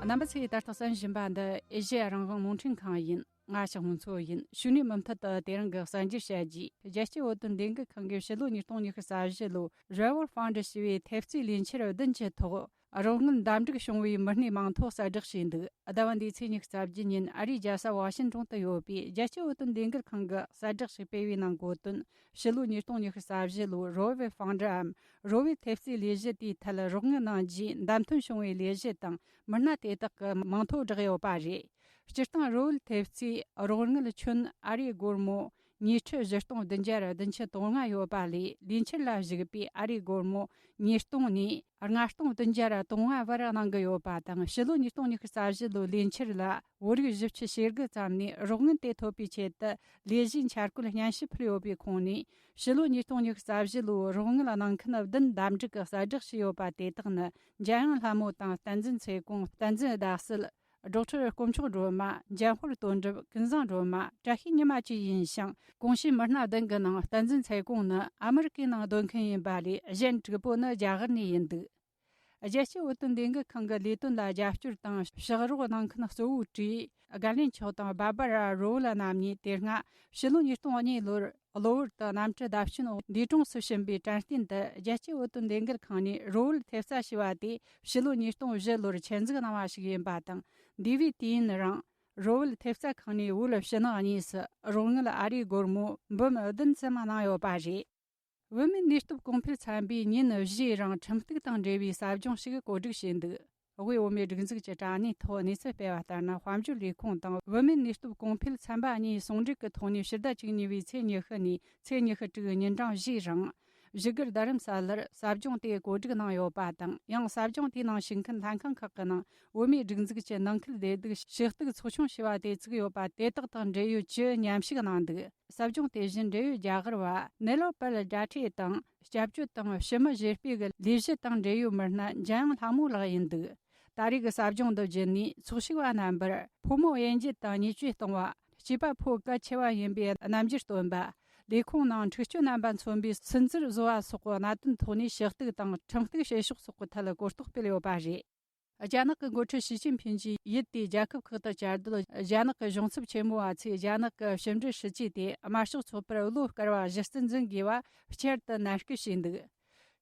རྣམ་པ་ཚོས་ད་ལྟ་གསན་བཞིན་པ་འདི་ཨེ་ཤ་ཡ་རང་དབང་རླུང་འཕྲིན་ཁང་ཡིན། ང་ཞག་ཧུང་མཚོ་ཡིན། ཞུ་ནས་མུ་མཐུད་དུ་དེ་རིང་གི་གསར་འགྱུར་བཤད་རྒྱུ། རྒྱལ་སྤྱིའི་བོད་དོན་ལས་འགུལ་ཁང་གིས་ཕྱི་ལོ་ཉིས་སྟོང་ཉི་ཤུ་རྩ་བཞི་ལོའི་Revolve Fund ཞེས་པའི་ཐེབས་རྩའི་ལས་འཆར་བདུན་གྱི་ཐོག་རོགས་དངུལ་འདམ་འགྲིག་བྱུང་བའི་མི་སྣའི་མིང་ཐོ་གསལ་བསྒྲགས་བྱས་འདུག་ཟླ་བ་འདིའི་ཚེས་ཉི་ཤུ་རྩ་བརྒྱད་ཉིན་ཨ་རིའི་རྒྱལ་ས་ཝ་ཤིན་ཏོན་དུ་ཡོད་པའི་རྒྱལ་སྤྱིའི་བོད་དོན་ལས་འགུལ་ཁང་གིས་གསལ་བསྒྲགས་ཤིག་སྤེལ་བའི་ནང་འགོད་དོན། ཕྱི་ལོ་ཉིས་སྟོང་ཉི་ཤུ་རྩ་བཞི་ལོའི་Revolve Fund འམ་Revolve ཐེབས་རྩའི་ལས་གཞི་དེའི་ཐད་རོགས་དངུལ་གནང་རྒྱུའི་བདམས་ཐོན་བྱུང་བའི་ལས་གཞི་དང་མི་སྣ་དེ་དག་གི་མིང་ཐོ་བསྒྲགས་ཡོད་པ་རེད། སྤྱིར་བཏང་Revolve ཐེབས་རྩའི་རོགས་དངུལ་ཁྱོན་ཨ་རིའི་སྒོར་མོ་ཉིས་ཁྲི་བཞི་སྟོང་བདུན་བརྒྱ་བདུན་ཅུ་དོན་ལྔ་ཡོད་པ་ལས། ལས་འཆར་ལ་གཞིགས་པའི་ཨ་རིའི་སྒོར་མོ་ཉིས་སྟོང་ནས་ལྔ་སྟོང་བདུན་བརྒྱ་དོན་ལྔ་བར་གནང་གི་ཡོད་པ་དང་། ཕྱི་ལོ་ཉིས་སྟོང་ཉི་ཤུ་རྩ་བཞི་ལོའི་ལས་འཆར་ལ་བོད་རིགས་བཞི་བཅུ་ཞེ་དགུ་ཙམ་ནས་རོགས་དངུལ་དེ་ཐོབ་པའི་ཆེད་དུ་ལས་གཞིའི་འཆར་བཀོད་སྙན་ཞུ་ཕུལ་ཡོད་པའི་ཁོངས་ནས། ཕྱི་ལོ་ཉིས་སྟོང་ཉི་ཤུ་རྩ་བཞི་ལོའི་རོགས་དངུལ་གནང་མཁན་བདུན་འདེམས་སྒྲུག་གི་གསལ་བསྒྲགས་བྱས་ཡོད་པ་དེ་དག་ནི། འཇམ་དབྱངས་ལྷ་མོ་དང་བསྟན་འཛིན་ཚེ་དགོངས། བསྟན་འཛིན་ཟླ་གསལ། སྒྲོག་ཁྲེར་དཀོན་མཆོག་སྒྲོལ་མ། འཇམ་དཔལ་དོན་གྲུབ། ཀུན་བཟང་སྒྲོལ་མ། བཀྲ་ཤིས་ཉི་མ་བཅས་ཡིན་ཞིང་། གོང་ཞུས་མི་སྣ་བདུན་གྱི་ནང་བསྟན་འཛིན་ཚེ་དགོངས་ནི་ཨ་མི་རི་ཀའི་ནང་སྡོད་མཁན་ཡིན་པ་ལས། གཞན་དྲུག་པོ་ནི་རྒྱ་གར་ནས་ཡིན་འདུག་རྒྱལ་སྤྱིའི་བོད་དོན་ལས་འགུལ་ཁང་གི་ལས་དོན་ལ་རྒྱབ་སྐྱོར་དང་ཕྱག་རོགས་གནང་མཁན་གཙོ་བོའི་གྲས་དགའ་ལེན་མཆོག་དང་Barbara Revolve རྣམ་གཉིས་དེ་སྔ་ཕྱི་ལོ་ཉིས་སྟོང་གཉིས་ལོར་གློ་བུར་དུ་གནམ་གྲུ་བརྡབ་སྐྱོན་འོག་འདས་གྲོངས་སུ་ཕྱིན་པའི་དྲན་རྟེན་དུ། རྒྱལ་སྤྱིའི་བོད་དོན་ལས་འགུལ་ཁང་ནས་Revolve ཐེབས་རྩ་ཞེས་པ་དེ་ཕྱི་ལོ་ཉིས་སྟོང་བཞི་ལོར་ཆེད་འཛུགས་གནང་བ་ཞིག་ཡིན་པ་དང་། འདས་པའི་དུས་ཡུན་རིང་Revolve ཐེབས་རྩ་ཁང་ནས་བོད་ཕྱི་ནང་གཉིས་སུ་རོགས་དངུལ་ཨ་རིའི་སྒོར་མོ་འབུམ་བདུན་ཙམ་གནང་ཡོད་པ་རེད། བོད་མིའི་གནས་སྐབས་གོང་འཕེལ་ཚན་པས་ཉིན་བཞིའི་རིང་ཁྲིམས་གཏུག་དང་འབྲེལ་བའི་ཟབ་སྦྱོང་ཞིག་གོ་སྒྲིག་བྱས་འདུག་དབུས་བོད་མིའི་སྒྲིག་འཛུགས་ཀྱི་དྲ་གནས་ཐོག་གནས་ཚུལ་སྤེལ་བ་ལྟར་ན། དཔལ་འབྱོར་ལས་ཁུངས་དང་བོད་མིའི་གནས་སྐབས་གོང་འཕེལ་ཚན་པ་གཉིས་ཟུང་འབྲེལ་གྱི་ཐོག་ནས་ཕྱི་ཟླ་བཅུ་གཉིས་པའི་ཚེས་ཉི་ཤུ་ནས་ཚེས་ཉི་ཤུ་དྲུག་ཉིན་གྲངས་བཞིའི་རིང་། བཞུགས་སྒར་རྡ་རམ་ས་ལར་ཟབ་སྦྱོང་དེ་གོ་སྒྲིག་གནང་ཡོད་པ་དང་། ཡང་ཟབ་སྦྱོང་དེའི་ནང་ཞུགས་མཁན་ལྷན་ཁང་ཁག་གི་ནང་བོད་མིའི་སྒྲིག་འཛུགས་ཀྱི་ནང་ཁུལ་བདེ་སྡུག་ཞུ་གཏུག་ཚོགས་ཆུང་ཞེས་པ་དེ་བཙུགས་ཡོད་པ་དེ་དག་དང་འབྲེལ་ཡོད་བཅུ་མཉམ་ཞུགས་གནང་འདུག་ཟབ་སྦྱོང་དེ་བཞིན་འབྲེལ་ཡོད་རྒྱ་གར་བ་ནེ་ལོ་པལ་ཌ་ཁྲེ་དང་། སྐྱབས་བཅོལ་དང་ཕྱི་མི་བཞེས་སྤེལ་གྱི་ལས་གཞི་དང་འབྲེལ་ཡོད་མི་སྣ་འཇམ་དབྱངས་ལྷ་མོ་ལགས་ཡིན་འདུག་ད་རེས་ཀྱི་ཟབ་སྦྱོང་འདི་བརྒྱུད་ནས་ཚོགས་ཞུགས་པ་རྣམ་པར་ཕོ་མོ་དབྱེ་འབྱེད་དང་བརྙས་བཅོས་གཏོང་བ། སྐྱེས་པ་ཕོ་གལ་ཆེ་བ་ཡིན་པའི་རྣམ་འགྱུར་སྟོན་པ། ལས་ཁུངས་ནང་འཁྲུག་སྤྱོད་རྣམ་པ་མཚོན་པའི་སུན་གཙེར་བཟོ་བ་སོགས་ཀྱི་གནད་དོན་ཐོག་ནས་ཞུ་གཏུག་དང་ཁྲིམས་གཏུག་བྱེད་ཕྱོགས་སོགས་ཀྱི་ཐད་གོ་རྟོགས་སྤེལ་ཡོད་པ་རེད། རྒྱ་ནག་གི་འགོ་ཁྲིད་ཞི་ཅིན་ཕིན་གྱིས་ཡུལ་དེའི་རྒྱལ་ཁབ་ཁག་ཏུ་བཅའ་སྡོད་རྒྱ་ནག་གི་གཞུང་ཚབ་ཆེན་མོ་བ་ཚོས། རྒྱ་ནག་གི་ཕྱི་འབྲེལ་སྲིད་ཇུས་དེ་དམར་ཤོག་ཚོགས་པར་བློ་དཀར་བ་གཞི་རྩར་འཛིན་དགོས་པ་བསྐྱར་དུ་ནན་སྐུལ་བྱས་འདུག་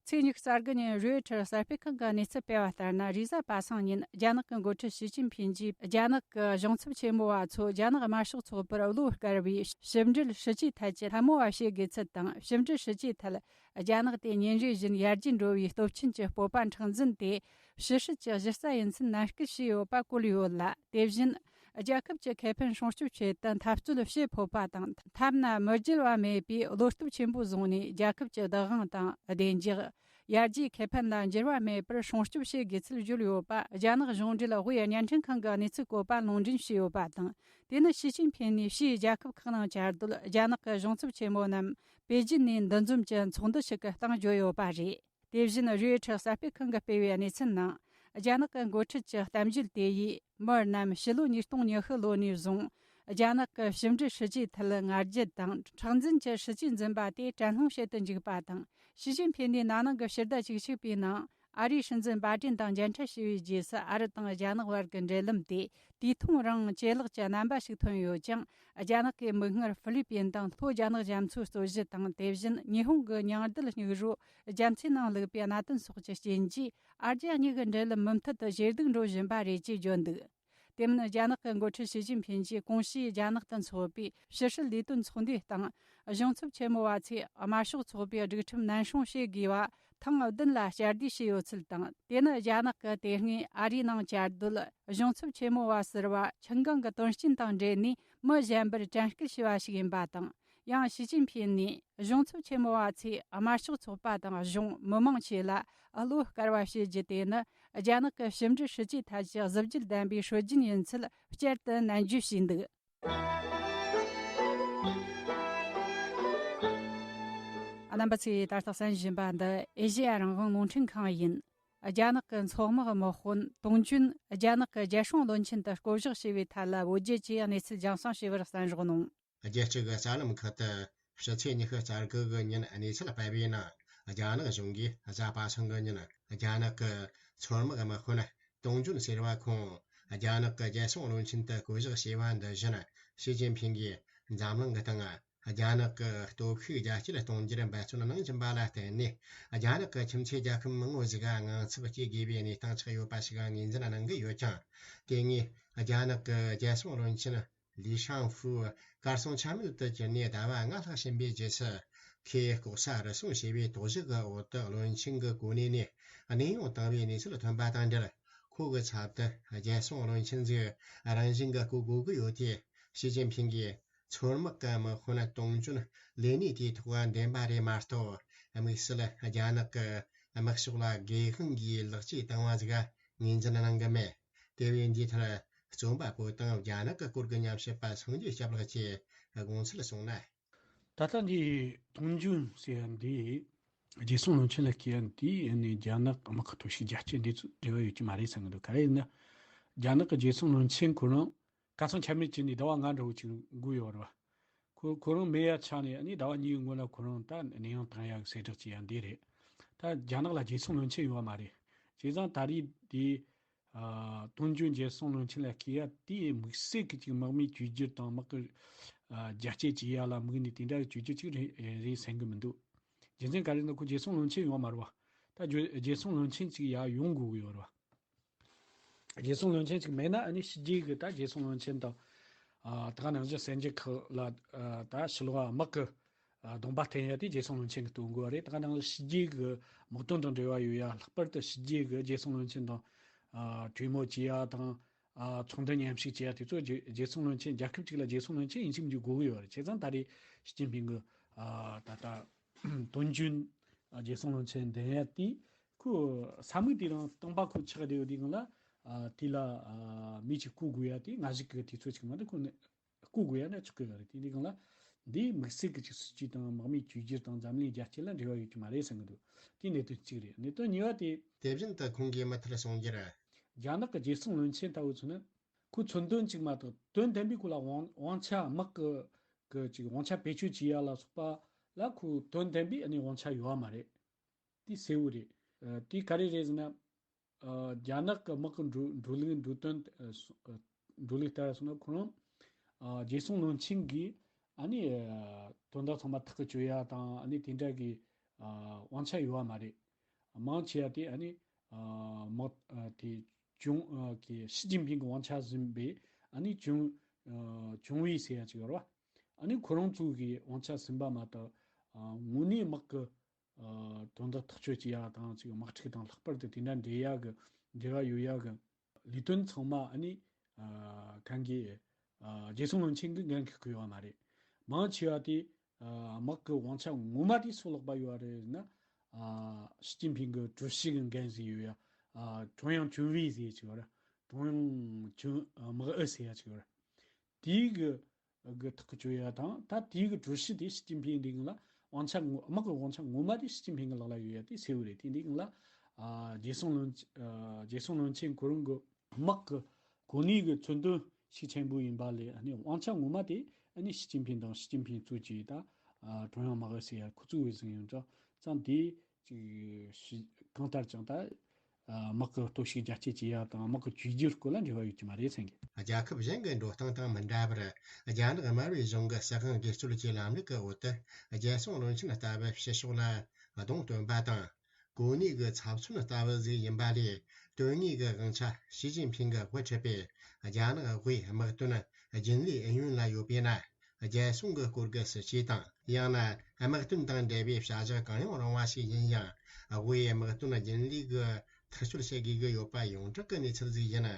ཚེས་ཉི་ཤུ་རྩ་དགུ་ཉིན་རོའི་ཊར་གསར་སྤེལ་ཁང་གིས་གནས་ཚུལ་སྤེལ་བ་ལྟར་ན། རེས་གཟའ་པ་སངས་ཉིན་རྒྱ་ནག་གི་འགོ་ཁྲིད་ཞི་ཅིན་ཕིན་གྱིས་རྒྱ་ནག་གི་གཞུང་ཚབ་ཆེན་མོ་བ་ཚོ་རྒྱ་ནག་དམར་ཤོག་ཚོགས་པར་བློ་དཀར་བའི་ཕྱི་འབྲེལ་སྲིད་ཇུས་ཐད་ཀྱི་ལྷ་མོ་བ་བྱེད་དགོས་ཚུལ་དང་། ཕྱི་འབྲེལ་སྲིད་ཇུས་ཐད་རྒྱ་ནག་དེ་ཉིན་རེ་བཞིན་ཡར་རྒྱས་འགྲོ་བའི་སྟོབས་ཆེན་གྱི་སྤོབས་པ་མཁྲེགས་འཛིན་དེ་ཕྱི་སྲིད་ཀྱི་གཞི་རྩ་ཡིན་ཚུལ་ནན་སྐུལ་བྱས་ཡོད་པ་བཀོད་ཡོད་ལ། དེ་བཞིན་རྒྱལ་ཁབ་ཀྱི་ཁེ་ཕན་སྲུང་སྐྱོབ་ཆེད་དུ་འཐབ་རྩོད་བྱེད་ཕོད་པ་དང་། ཐབས་ན་མི་འགྱུར་བ་མེད་པའི་བློ་སྟོབས་ཆེན་པོ་བཟུང་ནས། རྒྱལ་ཁབ་ཀྱི་བདག་དབང་དང་བདེ་འཇགས། ཡར་རྒྱས་ཁེ་ཕན་ལ་འགྱུར་བ་མེད་པར་སྲུང་སྐྱོབ་བྱེད་དགོས་ཚུལ་བརྗོད་ཡོད་པ་རྒྱ་ནག་གཞུང་འབྲེལ་དབུས་བརྙན་འཕྲིན་ཁང་གི་གནས་ཚུལ་བཀོད་པ་ལུང་འདྲེན་བྱས་ཡོད་པ་དང་། དེ་ནི་ཞི་ཅིན་ཕིན་ནས་ཕྱིའི་རྒྱལ་ཁབ་ཁག་ནང་བཅའ་སྡོད་རྒྱ་ནག་གི་གཞུང་ཚབ་ཆེན་མོ་རྣམས་པེ་ཅིན་ནས་འདུ་འཛོམས་ཀྱི་ཚོགས་འདུ་ཞིག་གི་སྟེང་བརྗོད་ཡོད་པ་རེད། དེ་བཞིན་རོའི་ཊར་གསར་སྤེལ་ཁང་གིས་སྤེལ་བའི་གནས་ཚུལ་ནང་། རྒྱ་ནག་གི་འགོ་ཁྲིད་ཀྱི་གཏམ་བརྗོད་དེ་ཡིས་མི་རྣམས་ཕྱི་ལོ་ཉིས་སྟོང་ཉི་ཤུ་ལོ་ནས་བཟུང་རྒྱ་ནག་གི་ཕྱི་འབྲེལ་སྲིད་ཇུས་ཐད་ང་རྒྱལ་དང་མཁྲེགས་འཛིན་གྱི་སྲིད་ཇུས་འཛིན་པ་དེ་དྲན་སློང་བྱེད་དུ་འཇུག་པ་དང་། ཞི་ཅིན་ཕིན་ནས་ན་ནིང་གི་ཕྱི་ཟླ་བཅུ་གཅིག་པའི་ནང་ཨ་རིའི་སྲིད་འཛིན་བྷའི་ཏིན་དང་མཇལ་འཕྲད་བྱས་པའི་རྗེས་སུ། ཨ་རི་དང་རྒྱ་ནག་བར་གྱི་འབྲེལ་ལམ་དེ་དུས་ཐུང་རིང་ཇེ་ལེགས་ཀྱི་རྣམ་པ་ཞིག་ཐོན་ཡོད་ཅིང་། རྒྱ་ནག་གི་མིག་སྔར་ཧྥི་ལི་པིན་དང་ལྷོ་རྒྱ་ནག་རྒྱ་མཚོའི་རྩོད་གཞི་དང་། དེ་བཞིན་ཉི་ཧོང་གི་ཉིང་རྡུལ་སྙིགས་རོ་རྒྱ་མཚོའི་ནང་བླུགས་པའི་གནད་དོན་སོགས་ཀྱི་རྐྱེན་གྱིས། ཨ་རྒྱ་གཉིས་ཀྱི་འབྲེལ་ལམ་མུ་མཐུད་དུ་ཇེ་སྡུག་འགྲོ་བཞིན་པ་རེད་ཅེས་བརྗོད་འདུག་དེ་མིན། རྒྱ་ནག་གི་འགོ་ཁྲིད་ཞི་ཅིན་ཕིན་གྱིས་གོང་ཞུས་རྒྱ་ནག་ཏུ་འཚོགས་པའི་ཕྱི་སྲིད་ལས་དོན་ཚོགས་འདུའི་སྟེང་། གཞུང་ཚབ་ཆེན་མོ་བ་ཚོས་དམར་ཤོག་ཚོགས་པའི་སྒྲིག་ཁྲིམས་ནན་སྲུང་བྱེད་དགོས་པ་ཐེངས་བདུན་ལ་བསྐྱར་ཟློས་བྱས་ཡོད་ཚུལ་དང་། དེ་ནི་རྒྱ་ནག་གི་དེ་སྔའི་ཨ་རིའི་ནང་བཅའ་སྡོད་གཞུང་ཚབ་ཆེན་མོ་བ་ཟུར་པ་ཆིན་ཀང་གི་དོན་རྐྱེན་དང་འབྲེལ་ནས་མི་གཞན་པར་དྲན་སྐུལ་བྱས་པ་ཞིག་ཡིན་པ་དང་། ཡང་ཞི་ཅིན་ཕིན་ནས་གཞུང་ཚབ་ཆེན་མོ་བ་ཚོས་དམར་ཤོག་ཚོགས་པ་དང་གཞུང་མི་མང་བཅས་ལ་བློ་དཀར་བ་བྱེད་རྒྱུ་དེ་ནི་རྒྱ་ནག་གི་ཕྱི་འབྲེལ་སྲིད་ཇུས་ཐད་ཀྱི་གཟི་བརྗིད་ལྡན་པའི་སྲོལ་རྒྱུན་ཡིན་ཚུལ་བསྐྱར་དུ་ནན་བརྗོད་བྱས་འདུག་རྣམ་པ་ཚོས་ད་ལྟ་གསན་བཞིན་པ་འདི་ཨེ་ཤེ་ཡ་རང་དབང་རླུང་འཕྲིན་ཁང་ཡིན། རྒྱ་ནག་གི་མཚོ་དམག་དམག་དཔོན་ཏུང་ཅུན་རྒྱ་ནག་གི་རྒྱལ་སྲུང་བློན་ཆེན་དུ་བསྐོ་གཞག་བྱས་པའི་ཐད་ལ་བོད་རྒྱ་བཅས་གནས་ཚུལ་རྒྱང་སྲིང་བྱས་པར་གསན་རོགས་གནང་། རྒྱལ་སྤྱི་གི་གསར་ལམ་ཁག་ཏུ་ཕྱི་ཚེས་ཉི་ཤུ་རྩ་དགུ་གི་ཉིན་གནས་ཚུལ་སྤེལ་བའི་ནང་། རྒྱ་ནག་གཞུང་གིས་གཟའ་པ་སངས་ཀྱི་ཉིན་རྒྱ་ནག་གི་མཚོ་དམག་དམག་དཔོན་ཏུང་ཅུན་ཟེར་བ་ཁོང་རྒྱ་ནག་གི་རྒྱལ་སྲུང་བློན་ཆེན་དུ་བསྐོ་གཞག་བྱས་པ་འདི་བཞིན། ཞི་ཅིན་ཕིང་གིས་འཛམ་གླིང་གི་སྟེང་རྒྱ་ནག་གི་སྟོབས་ཤུགས་རྒྱ་སྐྱེད་གཏོང་རྒྱུར་འབད་བརྩོན་གནང་བཞིན་པ་ལ་བརྟེན་ནས། རྒྱ་ནག་གི་ཁྱིམ་མཚེས་རྒྱལ་ཁབ་མང་བོ་ཞིག་ག་དངངས་འཚབ་སྐྱེ་དགོས་པའི་གནས་སྟངས་ཆགས་ཡོད་པ་ཞིག་ངོས་འཛིན་གནང་གི་ཡོད་ཀྱང་། དེ་སྔའི་རྒྱ་ནག་གི་རྒྱལ་སྲུང་བློན་ཆེན་ལི་ཤང་ཧྥུ་གར་སོང་ཆ་མེད་དུ་གྱུར་ནས་ཟླ་བ་ལྔ་ལྷག་ཕྱིན་པའི་རྗེས་སུ། ཁོས་ལྐོག་ཟ་རུལ་སུངས་བྱས་པའི་དོགས་གཞི་གི་འོག་ཏུ་བློན་ཆེན་གྱི་གོ་གནས་ནས་གནས་དབྱུང་བཏང་བའི་གནས་ཚུལ་ཐོན་པ་དང་འབྲེལ། ཁོ་གི་ཚབ་ཏུ་རྒྱལ་སྲུང་བློན་ཆེན་ཟིག་རང་བཞིན་གྱི་བསྐོ་དགོས་ཀྱི་ཡོད་དེ། ཞི་ཅིན་ཕིང་གིས་མཚོ་དམག་གི་དམག་དཔོན་ཏུང་ཅུན་ལས་གནས་དེའི་ཐོག་འདེམས་པ་རེད་མ་གཏོགས། དམིགས་བསལ་རྒྱ་ནག་གི་དམག་ཕྱོགས་ལ་སྒེར་དབང་གིས་ལེགས་སྐྱེས་བཏང་བ་ཟིག་ངོས་འཛིན་གནང་གི་མེད། དེ་བས་འདིའི་ཐད་རྩོམ་པ་པོ་དང་རྒྱ་ནག་གི་སྐོར་གྱི་ཉམས་ཞིབ་པ་སངས་རྒྱས་སྐྱབས་ལགས་ཀྱིས་དགོངས་ཚུལ་གསུངས་ན། ད་ལྟ་འདི་ཏུང་ཅུན་ཟེར་ཡ་འདི་རྒྱལ་སྲུང་བློན་ཆེན་ལ་བསྐོས་ཡ་འདི་ནི་རྒྱ་ནག་དམག་གི་སྟོབས་ཤུགས་རྒྱ་སྐྱེད་འདི་ཚོ་འབྲེལ་བ་ཡོད་ཀྱི་མ་རེད་བསམ་གི་འདུག་ག་རེ་ཡིན་ན། རྒྱ་ནག་གི་རྒྱལ་སྲུང་བློན་ཆེན་ཁོ་རང་གར་སོང་ཆ་མེད་བྱས་ནས་ཟླ་བ་ལྔ་འདྲ་བོ་ཅིག་འགོར་ཡོད་རེད་བ། ཁོ་ཁོ་རང་མེད་ཡ་ཆགས་ནས་ཨ་ནི་ཟླ་བ་གཉིས་སྔོན་ལ་ཁོ་རང་ད་གནས་དབྱུང་བཏང་ཡ་གི་གསལ་བསྒྲགས་བྱས་ཡ་འདི་རེད། ད་རྒྱ་ནག་ལ་རྒྱལ་སྲུང་བློན་ཆེན་ཡོད་བ་མ་རེད། བྱས་ཙང་ད་རེས་འདི། ཨ། ཏུང་ཅུན་རྒྱལ་སྲུང་བློན་ཆེན་ལ་བསྐོས་ཡ་དེ་དམིགས་བསལ་གྱི་ཅིག་དམག་མིའི་བཅོས་བསྒྱུར་དང་དམག་གི། ཨ། རྒྱ་སྐྱེད་བྱེད་ཡ་ལ་དམིགས་ནས་དེ་འདྲ་གི་བཅོས་བསྒྱུར་ཅིག་རེད་རེད་བསམ་གི་མི་འདུག་རྒྱུ་མཚན་ག་རེ་ན་ཁོ་རྒྱལ་སྲུང་བློན་ཆེན་ཡོད་མ་རེད་བ། ད་རྒྱུ་རྒྱལ་སྲུང་བློན་ཆེན་ཅིག་ཡར་ཡོང་དགོས་གི་ཡོད་རེད་བ། རྒྱལ་སྲུང་བློན་ཆེན་ཅིག་མེད་ན་ཨ་ནི་ཕྱི་རྒྱལ་གི་ད་རྒྱལ་སྲུང་བློན་ཆེན་དང་། ཨ། ད་ག་ནང་བཞིན་གསར་འགྱུར་ཁག་ལ། ཨ། ད་ཕྱི་ལོགས་དམག་གི། ཨ། གདོང་པ་སྟོན་ཡ་དེ་རྒྱལ་སྲུང་བློན་ཆེན་གྱིས་སྟོན་དགོས་པ་རེད། ད་ག་ནང་བཞིན་ཕྱི་རྒྱལ་གྱི་དམག་དོན་དང་འབྲེལ་བ་ཡོད་ཡ། ལྷག་པར་དུ་ཕྱི་རྒྱལ་གྱི་རྒྱལ་སྲུང་བློན་ཆེན་དང་། ཨ། གྲོས་མོལ་བྱེད་ཡ་དང་། ཨ། ཚོགས་འདུ་མཉམ་ཞུགས་བྱེད་ཡ་དེ་ཚོ་རྒྱལ་རྒྱལ་སྲུང་བློན་ཆེན། རྒྱལ་ཁབ་ཅིག་ལ་རྒྱལ་སྲུང་བློན་ཆེན་ཡིན་གཅིག་མིན་གཅིག་དགོས་ཀྱི་ཡོད་རེད། བྱས་ཙང་ད་རེས་ཞི་ཅིན་ཕིང་གིས། ཨ། ད་ལྟ་ཏུང་ཅུན་རྒྱལ་སྲུང་བློན་ཆེན་འདེམས་ཡ་དེ་ཁོ་ས་མིག་དེ་རང་སྟོང་པ་ཁོ་ཆགས་བསྡད་ཡོད་དུས་སྒང་ལ། ཨ། དེ་ལ། ཨ། མི་གཅིག་བསྐོ་དགོས་ཡ་དེ་སྔ་གཞུག་གི་དུས་ཚོད་ཅིག་མ་གཏོགས་ཁོ་ནི། བསྐོ་དགོས་ཡ་ན་ཆོག་གི་ཡོད་རེད། དེ་འདྲའི་སྒང་ལ་འདིའི་དམིགས་བསལ་གྱི་ཅིག་སྲིད་ཇུས་དང་དམག་མིའི་བཅོས་བསྒྱུར་དང་འཛམ་གླིང་རྒྱ་སྐྱེད་ལ་འབྲེལ་བ་ཡོད་ཀྱི་མ་རེད་བསམ་གྱི་འདུག་དེ་གནད་དོན་གཅིག་རེད། གནད་དོན་གཉིས་པ་དེ། དེ་བཞིན་དུ་ཁོང་གིས་མུ་མཐུད་གསུངས་རྒྱུར། རྒྱ་ནག་གི་རྒྱལ་སྲུང་བློན་ཆེན་ལྟ་བུ་ཚོ་ནི་ཁོའི་མཚོན་དོན་གཅིག་མ་གཏོགས་དོན་ལྡན་པའི་སྐོར་ལ་དབང་དབང་ཆ། དམག་གི་གི་ཅིག་དབང་ཆ་བེད་སྤྱོད་བྱེད་ཡ་ལ་སོགས་པ་ལ་ཁོའི་དོན་ལྡན་པའི་ཨ་ནི་དབང་ཆ་ཡོད་པ་མ་རེད། དེ་གསལ་བོ་རེད། ཨ། དེ་ག་རེ་རེད་ཟེར་ན། ཨ། རྒྱ་ནག་གི་དམག་གི་འགྲོ་འགྲོ་ལུགས་འགྲོ་དོན། ཨ། སོ་ཨ། འགྲོ་ལུགས་ལྟར་སོང་ན་ཁོ་རང་། ཨ། རྒྱལ་སྲུང་བློན་ཆེན་གྱིས་ཨ་ནི། ཨ། དོན་དག་ཚང་མ་ཐག་གིས་གཅོད་ཡ་དང་། ཨ་ནི་དེ་འདྲ་གི། ཨ། དབང་ཆ་ཡོད་པ་མ་རེད། མང་ཆེ་བ་དེ་ཨ་ནི། ཨ། དམག་ཨ། དེ་ཅུང་། ཨ། གི་ཞི་ཅིན་ཕིང་གི་དབང་ཆ་ཟིན་པའི་ཨ་ནི་ཅུང་། ཨ། ཅུང་ཝུའེ་ཟེར་ཡ་ཅིག་ཡོད་རེད་བ། ཨ་ནི་ཁོ་རང་ཚོ་གི་དབང་ཆ་ཟིན་པ་མ་གཏོགས། ཨ། དངོས་གནས་དམག་གི། ཨ། དོན་དག་ཐག་གཅོད་བྱེད་ཡ་དང་ཅིག་དམག་འཁྲུག་དང་ལྷག་པར་དུ་དེ་འདྲ་འབྲེལ་ཡ་གི་འབྲེལ་བ་ཡོད་ཡ་གི་ལས་དོན་ཚང་མ་ཨ་ནི། ཨ། གང་གི། ཨ། རྒྱལ་སྲུང་བློན་ཆེན་གྱིས་འགན་འཁུར་གི་ཡོད་མ་རེད། མང་ཆེ་བ་དེ། ཨ། དམག་གི་དབང་ཆ་ངོ་མ་དེ་སུ་ལག་པ་ཡོད་རེད་ཟེར་ན། ཨ། ཞི་ཅིན་ཕིང་གི་ཀྲུའུ་ཞི་གི་འགན་ཟིག་ཡོད་ཡ། ཨ། ཀྲུང་དབྱང་ཅུང་ཝུའེ་ཟེར་ཡ་ཅིག་ཡོད་རེད། ཀྲུང་དབྱང་ཅུང་། ཨ། དམག་ཨུ་ཟེར་ཡ་ཅིག་ཡོད་རེད། དེའི་གི་གི་ཐག་གཅོད་ཡ་དང་། ད་དེའི་གི་ཀྲུའུ་ཞི་དེ་ཞི་ཅིན་ཕིང་འདི་གི་ལ་དབང་ཆ་ངོ་། དམག་གི་དབང་ཆ་ངོ་མ་དེ་ཞི་ཅིན་ཕིང་གི་ལག་ལ་ཡོད་ཡ་དེ་གསལ་བོ་རེད། དེ་འདི་གི་ལ། ཨ། རྒྱལ་སྲུང་བློན། ཨ། རྒྱལ་སྲུང་བློན་ཆེན་ཁོ་རང་གི་དམག་གི་གོ་གནས་གི་མཚོན་དོན་ཤུགས་ཆེན་པོ་ཡིན་པ་ལས། ཨ་ནི་དབང་ཆ་ངོ་མ་དེ་ཨ་ནི་ཞི་ཅིན་ཕིང་དང་། ཞི་ཅིན་ཕིང་གཙོས་ཀྱི་ད། ཨ། ཀྲུང་དབྱང་དམག་ཨུ་ཟེར་ཡ་ཁོ་ཚོ་བས་ཟིན་ཡོད་ཙང་། ཙང་དེ་ཅིག་ཞི། གང་ལྟར་ཀྱང་ད། ཨ། དམག་གི་སྟོབས་ཤུགས་རྒྱ་སྐྱེད་བྱེད་ཡ་དང་དམག་གི་བཅོས་བསྒྱུར་སྐོར་ལ་འབྲེལ་བ་ཡོད་ཀྱི་མ་རེད་བསམ་གི། རྒྱལ་ཁབ་གཞན་གྱི་འགྲོ་སྟངས་དང་མི་འདྲ་བར། རྒྱ་ནག་དམར་པོའི་གཞུང་གི་སྲིད་དབང་སྒེར་གཅོད་ཀྱི་ལམ་ལུགས་ཀྱི་འོག་ཏུ། རྒྱལ་སྲུང་བློན་ཆེན་ལྟ་བུ་ཕྱི་ཕྱོགས་ལ་གདོང་སྟོན་པ་དང་། གོ་གནས་ཀྱི་ཚབ་མཚོན་ལྟ་བུ་ཟིག་ཡིན་པ་ལས། དོན་དངོས་ཀྱི་དབང་ཆ་ཞི་ཅིན་ཕིང་གིས་དབུ་ཁྲིད་པའི་རྒྱ་ནག་དབུས་དམག་དོན་རྒྱུན་ལས་ཨུ་ཡོན་ལ་ཡོད་པས་ན། རྒྱལ་སྲུང་གི་སྐོར་གྱི་སྲིད་ཇུས་དང་། ཡང་ན་དམག་དོན་དང་འབྲེལ་བའི་བྱ་གཞག་གང་ཡང་རུང་བ་ཞིག་ཡིན་ཡང་། དབུས་དམག་དོན་རྒྱུན་ལས་ཀྱིས་ཐག་གཅོད་བྱེད་དགོས་ཀྱི་ཡོད་པ་ཡོངས་གྲགས་ཀྱི་གནས་ཚུལ་ཞིག་ཡིན།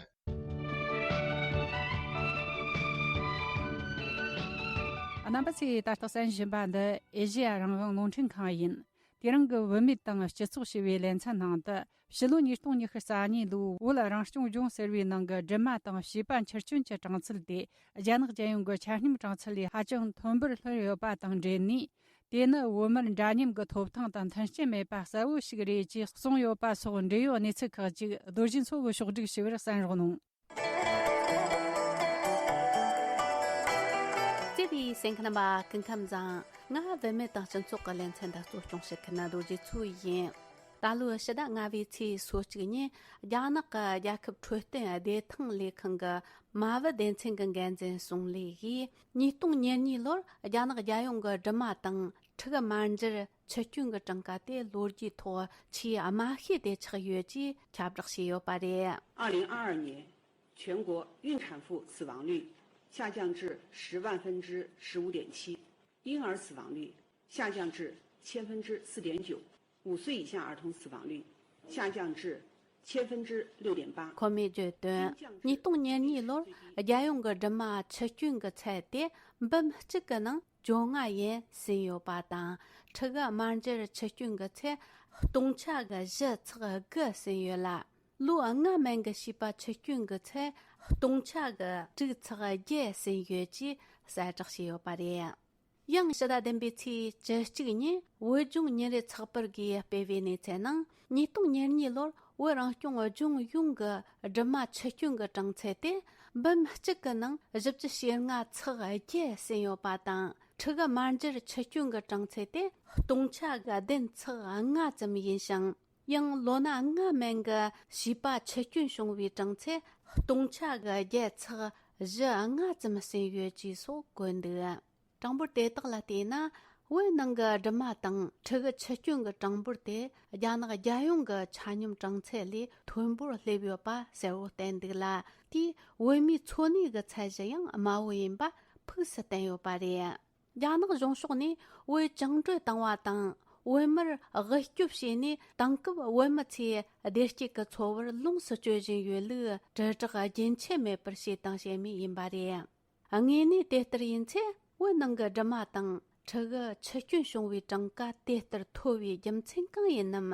རྣམ་པ་ཚོས་ད་ལྟ་གསན་བཞིན་པ་འདི་ཨེ་ཤེ་ཡ་རང་དབང་རླུང་འཕྲིན་ཁང་ཡིན། དེ་རིང་གི་བུད་མེད་དང་སྤྱི་ཚོགས་ཞེས་པའི་ལེ་ཚན་ནང་དུ། ཕྱི་ལོ་ཉིས་སྟོང་ཉི་ཤུ་རྩ་གཉིས་ལོའི་བོད་རང་སྐྱོང་ལྗོངས་ཟེར་བའི་ནང་གི་སྦྲུམ་མ་དང་བྱིས་པ་འཆི་སྐྱོན་གྱི་གྲངས་ཚད་དེ། རྒྱ་ནག་རྒྱལ་ཡོངས་ཀྱི་ཆ་སྙོམས་གྲངས་ཚད་ལས་ཧ་ཅང་མཐོན་པོར་ལྷུང་ཡོད་པ་དང་འབྲེལ་ནས། དེ་ནི་བོད་མིར་འདྲ་མཉམ་གྱི་ཐོབ་ཐང་དང་མཐུན་རྐྱེན་མེད་པ་གསལ་བོ་ཞིག་རེད་ཅེས་གསུངས་ཡོད་པ་སོགས་འབྲེལ་ཡོད་གནས་ཚུལ་ཁག་ཅིག་རྡོ་རྗེ་མཚོ་གིས་ཕྱོགས་བསྒྲིགས་ཞུས་པར་གསན་རོགས་གནང་། བརྩེ་བའི་གསན་མཁན་རྣམ་པ་སྐུ་ཁམས་བཟང་། ང་བུད་མེད་དང་སྤྱི་ཚོགས་ཀྱི་ལེ་ཚན་འདི་གཙོ་སྐྱོང་བྱེད་མཁན་རྡོ་རྗེ་མཚོ་ཡིན། ད་ལོའི་ཕྱི་ཟླ་ལྔ་པའི་ཚེས་སོ་གཅིག་ཉིན་རྒྱ་ནག་གི་རྒྱལ་ཁབ་འཕྲོད་བསྟེན་བདེ་ཐང་ལས་ཁང་གི་མ་བུ་སྡེ་ཚན་གྱི་འགན་འཛིན་ཙུང་ལི་ཡིས་ཉིས་སྟོང་ཉེར་གཉིས་ལོར་རྒྱ་ནག་རྒྱལ་ཡོངས་ཀྱི་སྦྲུམ་མ་དང་ཕྲུ་གུ་མ་འཇར་འཆི་སྐྱོན་གྱི་གྲངས་ཀ་དེ་ལོ་རྒྱུས་ཐོག་ཆེས་དམའ་ཤོས་དེ་ཆགས་ཡོད་ཅེས་ཁྱབ་བསྒྲགས་བྱས་ཡོད་པ་རེད། 二零二二年全国孕产妇死亡率下降至十万分之十五点七，婴儿死亡率下降至千分之四点九，五岁以下儿童死亡率下降至千分之六点八。 ཁོ་མོས་བརྗོད་དོན། ཉིས་སྟོང་ཉེར་གཉིས་ལོར་རྒྱལ་ཡོངས་ཀྱི་སྦྲུམ་མ་འཆི་སྐྱོན་གྱི་ཚད་དེ་འབུམ་གཅིག་གི་ནང་བཅོ་ལྔ་ཡན་ཟིན་ཡོད་པ་དང་། ཕྲུ་གུ་མ་འཇར་འཆི་སྐྱོན་གྱི་ཚད་སྟོང་ཆ་གི་བཞི་ཚེག་དགུ་ཟིན་ཡོད་ལ། ལོ་ལྔ་མན་གྱི་བྱིས་པ་འཆི་སྐྱོན་གྱི་ཚད་སྟོང་ཆ་གི་དྲུག་ཚེག་བརྒྱད་ཟིན་ཡོད་ཅེས་གསལ་བསྒྲགས་བྱས་ཡོད་པ་རེད། ཡང་ཕྱི་ཟླ་བདུན་པའི་ཚེས་བཅུ་གཅིག་ཉིན་བོད་ལྗོངས་ཉིན་རེའི་ཚགས་པར་གྱིས་སྤེལ་བའི་གནས་ཚུལ་ནང་། ཉིས་སྟོང་ཉེར་གཉིས་ལོར་བོད་རང་སྐྱོང་ལྗོངས་ཡོངས་ཀྱི་སྦྲུམ་མ་འཆི་སྐྱོན་གྱི་གྲངས་ཚད་དེ་འབུམ་གཅིག་གི་ནང་བཞི་བཅུ་ཞེ་ལྔ་ཚེག་བརྒྱད་ཟིན་ཡོད་པ་དང་། ཕྲུ་གུ་མ་འཇར་འཆི་སྐྱོན་གྱི་གྲངས་ཚད་དེ་སྟོང་ཆ་གི་བདུན་ཚེག་ལྔ་ཙམ་ཡིན་ཞིང་། ཡང་ལོ་ན་ལྔ་མན་གྱི་བྱིས་པ་འཆི་སྐྱོན་བྱུང་བའི་གྲངས་ཚད་སྟོང་ཆ་གི་བརྒྱད་ཚེག་བཞི་ལྔ་ཙམ་ཟིན་ཡོད་ཅེས་སོགས་བཀོད་འདུག། གྲངས་འབོར་དེ་དག་ལ་བལྟས་ན། བོད་ནང་གི་སྦྲུམ་མ་དང་ཕྲུ་གུ་འཆི་སྐྱོན་གྱི་གྲངས་འབོར་དེ་རྒྱ་ནག་རྒྱལ་ཡོངས་ཀྱི་ཆ་སྙོམས་གྲངས་ཚད་ལས་མཐོན་པོར་སླེབས་ཡོད་པ་གསལ་བོ་བསྟན་འདུག་ལ། དེས་བོད་མིའི་འཚོ་གནས་ཀྱི་ཚད་གཞི་ཡང་དམའ་བོ་ཡིན་པ་ཕུགས་སུ་བསྟན་ཡོད་པ་རེད། རྒྱ་ནག་གཞུང་ཕྱོགས་ནས་བོད་བཅིངས་འགྲོལ་བཏང་བ་དང་། བོད་མིར་དབུལ་སྐྱོབ་བྱས་ནས་དེང་སྐབས་བོད་མི་ཚོས་བདེ་སྐྱིད་ཀྱི་འཚོ་བར་ལོངས་སུ་སྤྱོད་བཞིན་ཡོད་ལུགས་དྲིལ་བསྒྲགས་རྒྱུན་ཆད་མེད་པར་བྱས་དང་བྱེད་མུས་ཡིན་པ་རེད། དངོས་གནས་དེ་ལྟར་ཡིན་ཚེ། བོད་ནང་གི་སྦྲུམ་མ་དང་ཕྲུ་གུ་འཆི་སྐྱོན་བྱུང་བའི་གྲངས་ཀ་དེ་ལྟར་མཐོ་བའི་རྒྱུ་མཚན་གང་ཡིན་ནམ།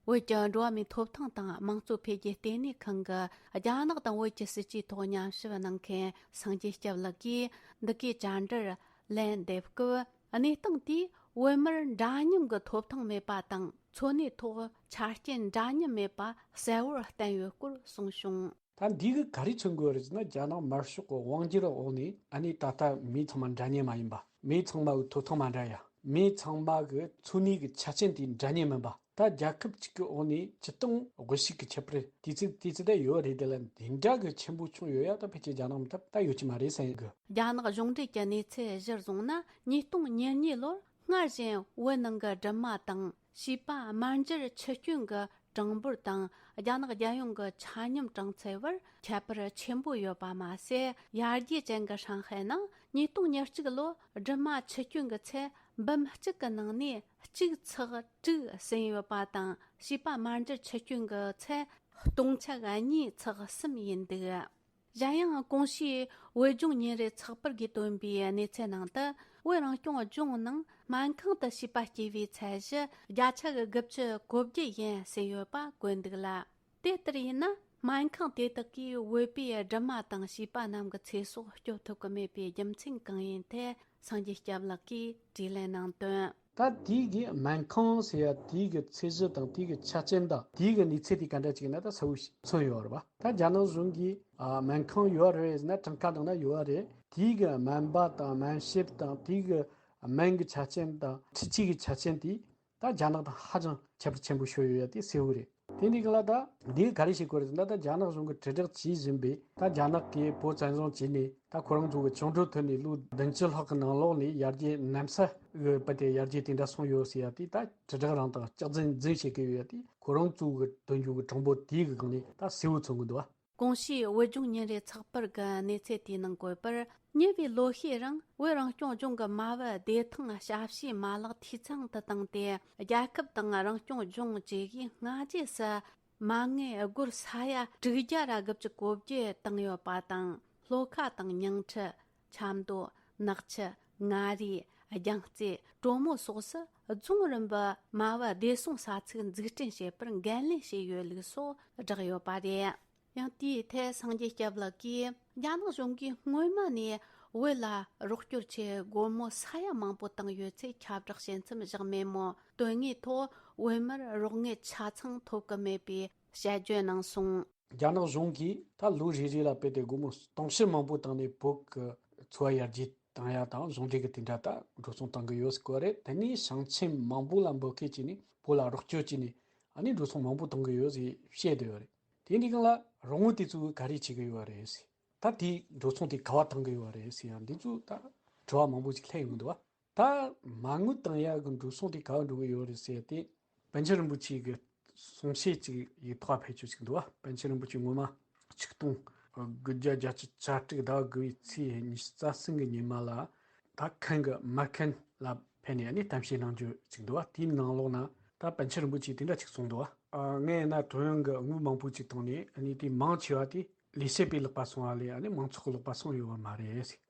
བོད་ཀྱི་འགྲོ་བ་མིའི་ཐོབ་ཐང་དང་དམངས་གཙོ་འཕེལ་རྒྱས་ལྟེ་གནས་ཁང་གི་རྒྱ་ནག་དང་བོད་ཀྱི་སྲིད་ཇུས་ཐོག་ཉམས་ཞིབ་གནང་མཁན་སངས་རྒྱས་སྐྱབས་ལགས་ཀྱིས། འདི་གའི་བཅར་འདྲིར་ལན་འདེབས་སྐབས། གནས་སྟངས་དེས་བོད་མིར་འདྲ་མཉམ་གྱི་ཐོབ་ཐང་མེད་པ་དང་། འཚོ་གནས་ཐོག་ཆ་རྐྱེན་འདྲ་མཉམ་མེད་པ་གསལ་བོར་བསྟན་ཡོད་སྐོར་གསུངས་བྱུང་། ད་འདི་གིས་ག་རེ་མཚོན་གྱི་ཡོད་རེད་ཟེར་ན། རྒྱ་ནག་དམར་ཤོག་གི་དབང་སྒྱུར་འོག་ནས། ཨ་ནི་ད་ལྟ་མི་ཚང་མ་འདྲ་མཉམ་མ་ཡིན་པ། མི་ཚང་མ་གི་ཐོབ་ཐང་མ་འདྲ་ཡ། མི་ཚང་མ་གི་འཚོ་གནས་ཀྱི་ཆ་རྐྱེན་དེ་འདྲ་མཉམ་མིན་པ། ད་རྒྱལ་ཁབ་གཅིག་གི་འོག་ནས་སྤྱིར་བཏང་དབུལ་ཕྱུག་གི་ཁྱད་པར་དེ་ཚོ་དེ་ཚོ་ད་ཡོད་རེད། དེ་ལ་དེ་འདྲ་གི་ཆེན་པོ་བྱུང་ཡོད་ཡ། ད་ཕལ་ཆེར་རྒྱ་ནག་མི་ཐབས་ད་ཡོད་ཀྱི་མ་རེད་བསམ་གི། རྒྱ་ནག་གཞུང་འབྲེལ་གྱི་གནས་ཚུལ་གཞིར་བཟུང་ན། ཉིས་སྟོང་ཉེར་གཉིས་ལོར་སྔར་བཞིན་བོད་ནང་གི་སྦྲུམ་མ་དང་བྱིས་པ་དམར་འབྱར་འཆི་སྐྱོན་གྱི་གྲངས་འབོར་དང་། རྒྱ་ནག་རྒྱལ་ཡོངས་ཀྱི་ཆ་སྙོམས་གྲངས་ཚད་བར་ཁྱད་པར་ཆེན་པོ་ཡོད་པ་མ་ཟད། ཡར་རྒྱས་ཅན་གྱི་ཧྲང་ཧའེ་ནང་ཉིས་སྟོང་ཉེར་གཅིག་ལོ་སྦྲུམ་མ་འཆི་སྐྱོན་གྱི་ཚད་འབུམ་གཅིག་གི་ནང་ནས་གཅིག་ཚེག་དྲུག་ཟིན་ཡོད་པ་དང་། བྱིས་པ་དམར་འབྱར་འཆི་སྐྱོན་གྱི་ཚད་སྟོང་ཆ་གཉིས་ཚེག་གསུམ་ཡིན་འདུག། གཞན་ཡང་གོང་ཞུས་བོད་ལྗོངས་ཉིན་རེའི་ཚགས་པར་གྱིས་བཏོན་པའི་གནས་ཚུལ་ནང་དུ། བོད་རང་སྐྱོང་ལྗོངས་ནང་སྨན་ཁང་དུ་བྱིས་པ་སྐྱེ་བའི་ཚད་གཞི་བརྒྱ་ཆ་གི་དགུ་བཅུ་གོ་བརྒྱད་ཡན་ཟིན་ཡོད་པ་བཀོད་འདུག་ལ། དེ་ལྟར་ཡིན་ན། སྨན་ཁང་དེ་དག་གིས་བོད་པའི་སྦྲུམ་མ་དང་བྱིས་པ་རྣམས་ཀྱི་ཚེ་སྲོག་སྐྱོབ་ཐུབ་ཀྱི་མེད་པའི་རྒྱུ་མཚན་གང་ཡིན་ཐད། སངས་རྒྱས་སྐྱབས་ལགས་ཀྱིས་དྲིས་ལན་གནང་དོན། ད་དེའི་གི་སྨན་ཁང་ཟེར་ཡ་དེའི་གི་ཚད་གཞི་དང་། དེའི་གི་ཆ་རྐྱེན་དང་། དེའི་གི་གནས་ཚད་དེ་ག་འདྲ་ཅིག་ཡིན་ན་ད་གསལ་བོ་ཞིག་མཚོན་ཡོད་རེད་པ། ད་རྒྱ་ནག་གཞུང་གིས་ཨ་སྨན་ཁང་ཡོད་རེད་ཟེར་ན། གྲངས་ཀ་ནང་ན་ཡོད་རེད། དེའི་གི་སྨན་པ་དང་སྨན་ཞབས་དང་། དེའི་གི་སྨན་གི་ཆ་རྐྱེན་དང་འཕྲུལ་ཆས་གི་ཆ་རྐྱེན་དེ། ད་རྒྱ་ནག་དང་ཧ་ཅང་ཁྱད་པར་ཆེན་པོ་ཤོར་ཡོད་ཡ་དེ་གསལ་བོ་རེད། དེ་འདི་ག་ལ་ད་འདི་ག་རེ་བྱེད་དགོས་རེད་ཟེར་ན། ད་རྒྱ་ནག་གཞུང་གིས་དྲིལ་བསྒྲགས་བྱེད་བཞིན་པའི། ད་རྒྱ་ནག་གིས་བོད་བཙན་བཟུང་བྱས་ནས། ད་ཁོ་རང་ཚོ་གི་བཅིངས་འགྲོལ་ཐོན་ནས་ལོ་བདུན་ཅུ་ལྷག་གི་ནང་ལོགས་ནས་ཡར་རྒྱས་གནམ་ས་གི་བར་དེ་ཡར་རྒྱས་དེ་འདྲ་སོང་ཡོད་ཟེར་ཡ་དེ། ད་དྲིལ་བསྒྲགས་རང་དང་སྐྱག་རྫུན་རྫུན་བྱེད་ཀྱི་ཡོད་ཡ་དེ། ཁོ་རང་ཚོ་གི་དོན་གཅོད་ཀྱི་གྲངས་འབོར་དེའི་གི་སྒང་ནས་ད་གསལ་བོ་མཚོན་གི་འདུག་བ། གོང་ཞུས་བོད་ལྗོངས་ཉིན་རེའི་ཚགས་པར་གྱི་གནས་ཚུལ་དེའི་ནང་བཀོད་པར། ཉེ་བའི་ལོ་ཤས་རིང་བོད་རང་སྐྱོང་ལྗོངས་ཀྱི་མ་བུ་བདེ་ཐང་ཞབས་ཞུའི་མ་ལག་འཐུས་ཚང་དུ་བཏང་སྟེ། རྒྱལ་ཁབ་དང་རང་སྐྱོང་ལྗོངས་བཅས་ཀྱིས་སྔ་རྗེས་སུ་མ་དངུལ་སྒོར་ས་ཡ་དྲུག་བརྒྱ་ར་དགུ་བཅུ་གོ་བརྒྱད་བཏང་ཡོད་པ་དང་། ལྷོ་ཁ་དང་ཉིང་ཁྲི། ཆབ་མདོ། ནག་ཆུ། མངའ་རིས། རྒྱལ་རྩེ། གྲོ་མོ་སོགས་སུ་རྫོང་རིམ་པའི་མ་བུ་བདེ་སྲུང་ས་ཚིགས་འཛུགས་སྐྲུན་བྱེད་པར་འགན་ལེན་བྱས་ཡོད་ལུགས་སོགས་བསྒྲགས་ཡོད་པ་རེད། ཡང་དེའི་ཐད་སངས་རྒྱས་སྐྱབས་ལགས་ཀྱིས། རྒྱ་ནག་གཞུང་གིས་སྔོན་མ་ནས་ བོད་ལ་རོགས་སྐྱོར་ཆེད་སྒོར་མོ་ས་ཡ་མང་པོ་བཏང་ཡོད་ཚེ་ཁྱབ་བསྒྲགས་བྱེད་མཚམས་བཞག་མེད་མོད། དོན་དངོས་ཐོག་བོད་མིར་རོགས་དངུལ་ཆ་ཚང་ཐོབ་ཀྱི་མེད་པའི་དཔྱད་བརྗོད་གནང་སོང་། རྒྱ་ནག་གཞུང་གིས་ད་ལོ་རེ་རེ་ལ་བོད་དེ་སྒོར་མོ་སྟོང་ཕྲག་མང་པོ་བཏང་ནས་བོད་ཀྱི་འཚོ་བ་ཡར་རྒྱས་བཏང་ཡ་དང་གཞུང་འབྲེལ་གྱི་དེ་འདྲ་ད་འགྲོ་སོང་བཏང་གི་ཡོད་ཟེར་གོ་རེད། དེ་ནས་ཞིང་ཆེན་མང་པོ་ལ་འབོད་སྐུལ་བྱས་ནས་བོད་ལ་རོགས་སྐྱོར་བྱས་ནས་ཨ་ནི་འགྲོ་སོང་མང་པོ་བཏང་གི་ཡོད་ཟེར་བཤད་བསྡད་ཡོད་རེད། དེ་འདྲའི་སྒང་ལ་རོགས་དངུལ་དེ་ཚོ་ག་རེ་བྱེད་ཀྱི་ཡོད་རེད་ཟེར། ད་དེའི་འགྲོ་སོང་དེ་ག་བ་བཏང་གི་ཡོད་རེད་ཟེར་ཡང་འདི་ཚོ་ད་དྲི་བ་མང་པོ་ཞིག་སླེབས་ཡོང་གི་འདུག་བ། ད་མ་དངུལ་བཏང་ཡག་གི་འགྲོ་སོང་དེ་ག་བ་འགྲོ་གི་ཡོད་རེད་ཟེར་ཏེ། པཎ་ཆེན་རིན་པོ་ཆེ་གི་གསུང་བཤད་ཅིག་ཡིག་ཐོག་ཕེབས་ཆོག་ཅིག་འདུག་བ། པཎ་ཆེན་རིན་པོ་ཆེ་སྔོན་མ་ཆིག་སྟོང་དགུ་བརྒྱ་བརྒྱད་ཅུ་གྱ་དྲུག་ཟླ་བ་དགུ་བའི་ཚེས་ཉི་ཤུ་རྩ་གསུམ་གི་ཉི་མ་ལ་ད་ཁན་གི་མ་ཁན་ལ་ཕེབས་ནས་ནི་གཏམ་བཤད་གནང་རྒྱུ་ཅིག་འདུག་བ། དེའི་ནང་ལོགས་ན་ད་པཎ་ཆེན་རིན་པོ་ཆེ་དེ་འདྲ་ཅིག་གསུངས་འདུག་བ། ཨ། ངས་ན་ཐོ་ཡོང་གི་དངུལ་མང་པོ་ཅིག་བཏང་ནས་ཨ་ནི་དེ་མང་ཆེ་བ་དེ་ལས་བྱེད་པའི་ལག་པ་སོང་བ་ལས་ཨ་ནི་མང་ཚོགས་ཀྱི་ལག་པ་སོང་ཡོད་བ་མ་རེད།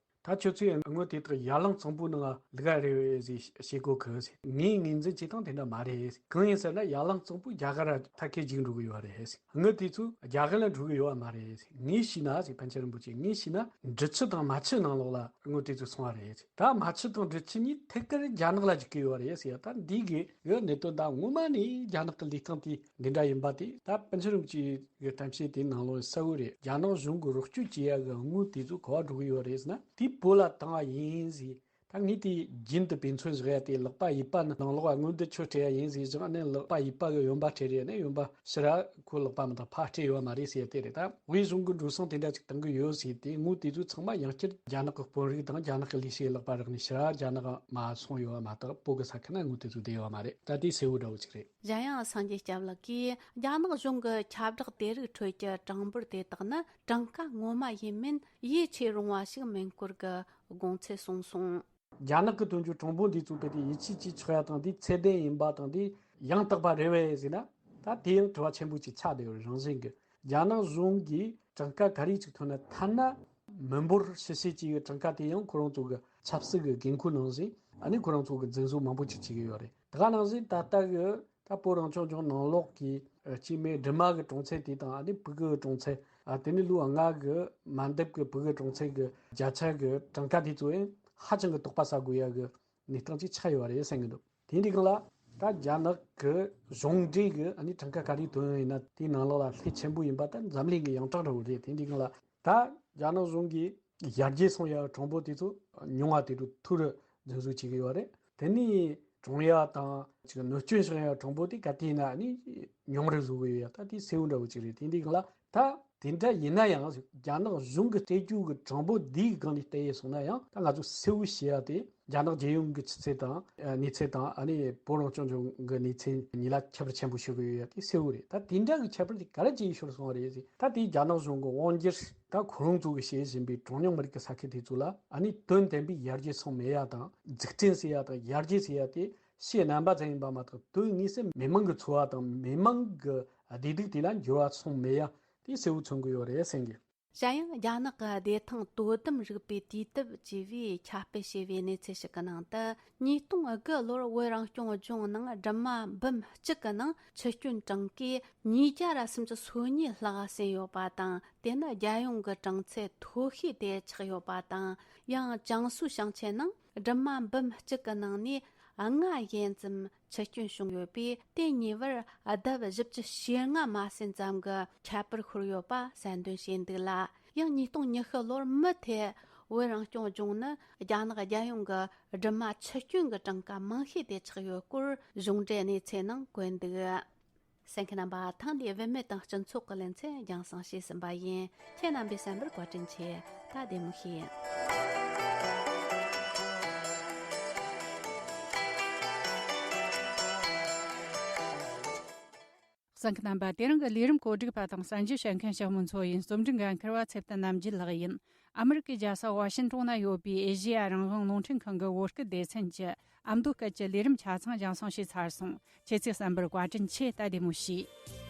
ད་ཁྱོད་ཚོས་དངུལ་དེ་དག་ཡར་ལངས་གཙང་པོའི་ནང་ལ་བླུག་ག་རེད་ཟེར་བཤད་གོ་གི་ཟེར། ངས་ངོས་འཛིན་བྱེད་སྟངས་དེ་འདྲ་མ་རེད་ཟེར། གང་ཡིན་ཟེར་ན་ཡར་ལངས་གཙང་པོ་རྒྱ་གར་ཐད་ཀའི་འཇིག་འགྲོ་གི་ཡོད་རེད་ཟེར། དངུལ་དེ་ཚོ་རྒྱ་གར་ལ་འགྲོ་གི་ཡོད་བ་མ་རེད་ཟེར། ངས་ཤེས་ན་ཟེར། པཎ་ཆེན་རིན་པོ་ཆེ་ངས་ཤེས་ན་འབྲི་ཆུ་དང་རྨ་ཆུ་ནང་ལོགས་ལ་དངུལ་དེ་ཚོ་སོང་བ་རེད་ཟེར། ད་རྨ་ཆུ་དང་འབྲི་ཆུ་གཉིས་ཐད་ཀར་རྒྱ་ནག་ལ་འཇུག་གི་ཡོད་རེད་ཟེར། ད་འདི་གི་གི་གནད་དོན་ད་ངོ་མ་ནས་རྒྱ་ནག་གི་ལས་སྟངས་དེ་འདི་འདྲ་ཡིན་པ་དེ་ད་པཎ་ཆེན་རིན་པོ་ཆེ་གི་གཏམ་བཤད་དེའི་ནང་ལོགས་གསལ་བོ་རེད། རྒྱ་ནག་གཞུང་གི་རོགས་སྐྱོར་བྱེད་ཡ་གི་དངུལ་དེ་ཚོ་ག་བ་འགྲོ་གི་ཡོད་རེད་ཟེར་ན་དེ་བོད་ལ་བཏང་བ་ཡིན་ཟེར། ད་ངས་དེ་རྒྱུན་དུ་དཔེ་མཚོན་བཞག་ཡ་དེ་ལག་པ་གཡས་པ་ནི་ནང་ལོགས་ལ་དངུལ་འདི་ཁྱོད་སྤྲད་ཡ་ཡིན་ཟེར་བཞག་ནས་ལག་པ་གཡས་པ་གི་གཡོན་པ་སྤྲད་རེད་ནས་གཡོན་པ་ཕྱི་ར་ཁོའི་ལག་པ་མི་དང་ཕར་སྤྲད་ཡོད་བ་མ་རེད་ཟེར་ཡ་དེ་རེད། ད་དབུས་གཞུང་གི་འགྲོ་སོང་དེ་འདྲ་ཅིག་བཏང་གི་ཡོད་ཟེར་དེ་དངུལ་དེ་ཚོ་ཚང་མ་ཡང་བསྐྱར་རྒྱ་ནག་གི་དཔོན་རིགས་དང་རྒྱ་ནག་གི་ལས་བྱེད་ལག་པ་རག་ནས་ཕྱི་ར་རྒྱ་ནག་མ་སོང་ཡོད་བ་མ་གཏོགས་བོད་གི་ས་ཁུལ་ན་དངུལ་དེ་ཚོ་བསྡད་ཡོད་བ་མ་རེད། ད་དེ་གསལ་བོ་འདྲ་བོ་ཅིག་རེད། གཞན་ཡང་སངས་རྒྱས་སྐྱབས་ལགས་ཀྱིས་རྒྱ་ནག་གཞུང་གི་ཁྱབ་བསྒྲགས་དེ་རིགས་ཁྲོད་ཀྱི་གྲངས་འབོར་དེ་དག་ནི་གྲངས་ཀ་ངོ་མ་ཡིན་མིན་ཡིད་ཆེས་རུང་བ་ཞིག་མིན་སྐོར་གྱི་དགོངས་ཚུལ་གསུངས་སོང་། རྒྱ་ནག་གི་དོན་གྱི་གྲངས་འབོར་འདི་ཚོ་དེ་དེ་ཡིད་ཆེས་བྱེད་ཆོག་ཡ་དང་དེ་ཚད་ལྡན་ཡིན་པ་དང་དེ་ཡང་དག་པ་རེད་བས་ཟེར་ན་ད་དེ་ཡང་དྲི་བ་ཆེན་པོ་ཅིག་ཆགས་བསྡད་ཡོད་རང་བཞིན་གྱི། རྒྱ་ནག་གཞུང་གིས་གྲངས་ཀ་ག་རེ་ཅིག་ཐོན་ན་ཐ་ན་མི་འབོར་ཕྱི་བཤད་ཅིག་གི་གྲངས་ཀ་དེ་ཡང་ཁོ་རང་ཚོ་གི་ཆབ་སྲིད་ཀྱི་འགན་ཁུར་ནང་བཞིན་ཨ་ནི་ཁོ་རང་ཚོ་གི་འཛིན་བཟུང་མང་པོ་ཅིག་བྱེད་ཀྱི་ཡོད་རེད། དེ་ག་ནང་བཞིན་ད་ལྟ་གི་ད་བོད་རང་སྐྱོང་ལྗོངས་ནང་ལོགས་ཀྱི་ཨ་སྐྱེས་དམན་སྦྲུམ་མ་གི་གྲངས་ཚད་དེ་དང་ཨ་ནི་ཕྲུ་གུ་གི་གྲངས་ཚད། ཨ་དེ་ནི་ལོ་ལྔ་གི་མ་འདབ་གི་ཕྲུ་གུ་གྲངས་ཚད་ཀྱི་བརྒྱ་ཆ་གི་གྲངས་ཀ་དེ་ཚོ་ཡང་ཧ་ཅང་གི་དོགས་པ་ཟ་དགོས་ཡ་གི་གནས་སྟངས་ཅིག་ཆགས་ཡོད་རེད་བསམ་གྱི་འདུག་དེ་འདྲའི་སྒང་ལ་ད་རྒྱ་ནག་གི་གཞུང་འབྲེལ་གི་ཨ་ནི་གྲངས་ཀ་ག་རེ་ཐོན་ཡོད་ཡིན་ན་དེའི་ནང་ལོགས་ལ་ལྷད་ཆེན་པོ་ཡིན་པ་ད་འཛམ་གླིང་གི་ཡོངས་གྲགས་འདྲ་བོ་རེད། དེ་འདྲའི་སྒང་ལ་ད་རྒྱ་ནག་གཞུང་གིས་ཡར་རྒྱས་སོང་ཡ་གྲངས་འབོར་དེ་ཚོ་ཉུང་བ་དེ་ཚོ་ཐུར་འཛིན་བཟུང་བྱེད་ཀྱི་ཡོད་རེད། དེ་ནས་གྲོངས་ཡ་དང་ཅིག་གནོད་སྐྱོན་བྱུང་ཡ་གྲངས་འབོར་དེ་ག་དུས་ཡིན་ན་ཨ་ནི་ཉུང་རུ་བཟོ་གི་ཡོད་ཡ་ད་དེ་གསལ་བོ་འདྲ་བོ་ཅིག་རེད། དེ་འདྲའི་སྒང་ལ་ད་དེ་འདྲ་ཡིན་ན་ཡང་རྒྱ་ནག་གཞུང་གི་སྤྲད་རྒྱུ་གི་གྲངས་འབོར་འདིའི་སྒང་ནས་བལྟས་ཡས་སོང་ན་ཡང་ད་ང་ཚོ་གསལ་བོ་ཤེས་ཡ་དེ་རྒྱ་ནག་རྒྱལ་ཡོངས་ཀྱི་ཆུ་ཚད་དང་ཨ་གནས་ཚད་དང་ཨ་ནི་བོད་རང་སྐྱོང་ལྗོངས་ཀྱི་གནས་ཚད་གཉིས་ལ་ཁྱད་པར་ཆེན་པོ་ཤོར་གི་ཡོད་ཡ་དེ་གསལ་བོ་རེད། ད་དེ་འདྲ་གི་ཁྱད་པར་དེ་ག་རེ་བྱས་ཤོར་སོང་བ་རེད་ཟེར། ད་དེ་རྒྱ་ནག་གཞུང་གི་དབང་སྒྱུར་ད་ཁོ་རང་ཚོ་གི་བྱེད་བཞིན་པའི་གྲངས་ཉུང་མི་རིགས་ཀྱི་ས་ཁུལ་དེ་ཚོ་ལ་ཨ་ནི་དོན་དམ་པའི་ཡར་རྒྱས་སོང་མེད་ཡ་དང་འཛུགས་སྐྲུན་ཟེར་ཡ་དང་ཡར་རྒྱས་ཟེར་ཡ་དེ་ཕྱི་རྣམ་པ་ཙམ་ཡིན་པ་མ་གཏོགས་དོན་དངོས་སུ་མི་མང་གི་འཚོ་བ་དང་མི་མང་གི་བདེ་སྡུག་དེ་ལ་འགྱུར་བ་སོང་མེད་ཡ་དེ་གསལ་བོ་མཚོན་གི་ཡོད་རེད་བསམ་གི། གཞན་ཡང་རྒྱ་ནག་གི་བདེ་ཐང་དོ་དམ་རིག་པའི་དུས་དེབ་ཅེས་པས་ཁྱབ་སྤེལ་བྱས་པའི་གནས་ཚུལ་ཞིག་གི་ནང་དུ། ཉིས་སྟོང་དགུ་ལོར་བོད་རང་སྐྱོང་ལྗོངས་ནང་སྦྲུམ་མ་འབུམ་གཅིག་གི་ནང་འཆི་སྐྱོན་གྲངས་ཀས་ཉིས་བརྒྱ་ར་སུམ་ཅུ་སོ་གཉིས་ལྷག་ཟིན་ཡོད་པ་དང་། དེ་ནི་རྒྱལ་ཡོངས་ཀྱི་གྲངས་ཚད་མཐོ་ཤོས་དེ་ཆགས་ཡོད་པ་དང་། ཡང་ཅང་སུའུ་ཞིང་ཆེན་ནང་སྦྲུམ་མ་འབུམ་གཅིག་གི་ནང་ནས་ལྔ་ཡན་ཙམ་འཆི་སྐྱོན་བྱུང་ཡོད་པས། དེ་ཉེ་བར་ལྡབ་བཞི་བཅུ་ཞེ་ལྔ་མ་ཟིན་ཙམ་གྱི་ཁྱད་པར་ཤོར་ཡོད་པ་གསལ་འདོན་བྱས་འདུག་ལ། ཡང་ཉིས་སྟོང་ཉི་ཤུ་ལོར་མུ་མཐུད་བོད་རང་སྐྱོང་ལྗོངས་ནི་རྒྱ་ནག་རྒྱལ་ཡོངས་ཀྱི་སྦྲུམ་མ་འཆི་སྐྱོན་གྱི་གྲངས་ཀ་མང་ཤོས་དེ་ཆགས་ཡོད་སྐོར་གཞུང་འབྲེལ་གནས་ཚུལ་ནང་བཀོད་འདུག་གསན་མཁན་རྣམ་པ། ཐེངས་འདིའི་བུད་མེད་དང་སྤྱི་ཚོགས་ཀྱི་ལེ་ཚན་རྒྱང་སྲིང་བྱས་ཟིན་པ་ཡིན། ཁྱེད་རྣམ་པའི་གསན་པར་བཀའ་དྲིན་ཆེ། ད་བདེ་མོ་བྱོས། གསན་མཁན་རྣམ་པ། དེ་རིང་གི་ལས་རིམ་གོ་སྒྲིག་པ་དང་གསན་རྒྱུ་བྱེད་མཁན་ཞྭ་མོ་མཚོ་ཡིན། རྩོམ་སྒྲིག་འགན་འཁུར་བ་ཚེ་བརྟན་རྣམ་རྒྱལ་ལགས་ཡིན། ཨ་མི་རི་ཀའི་རྒྱལ་ས་ཝ་ཤིན་ཀྲོང་ན་ཡོད་པའི་ཨེ་ཤེ་ཡ་རང་དབང་རླུང་འཕྲིན་ཁང་གི་བོད་སྐད་སྡེ་ཚན་གྱི་ཨ་མདོ་སྐད་ཀྱི་ལས་རིམ་ཆ་ཚང་རྒྱང་སྲིང་བྱས་ཚར་སོང་། ཁྱེད་ཚོས་གསན་པར་བཀའ་དྲིན་ཆེ། ད་བདེ་མོ་བྱོས།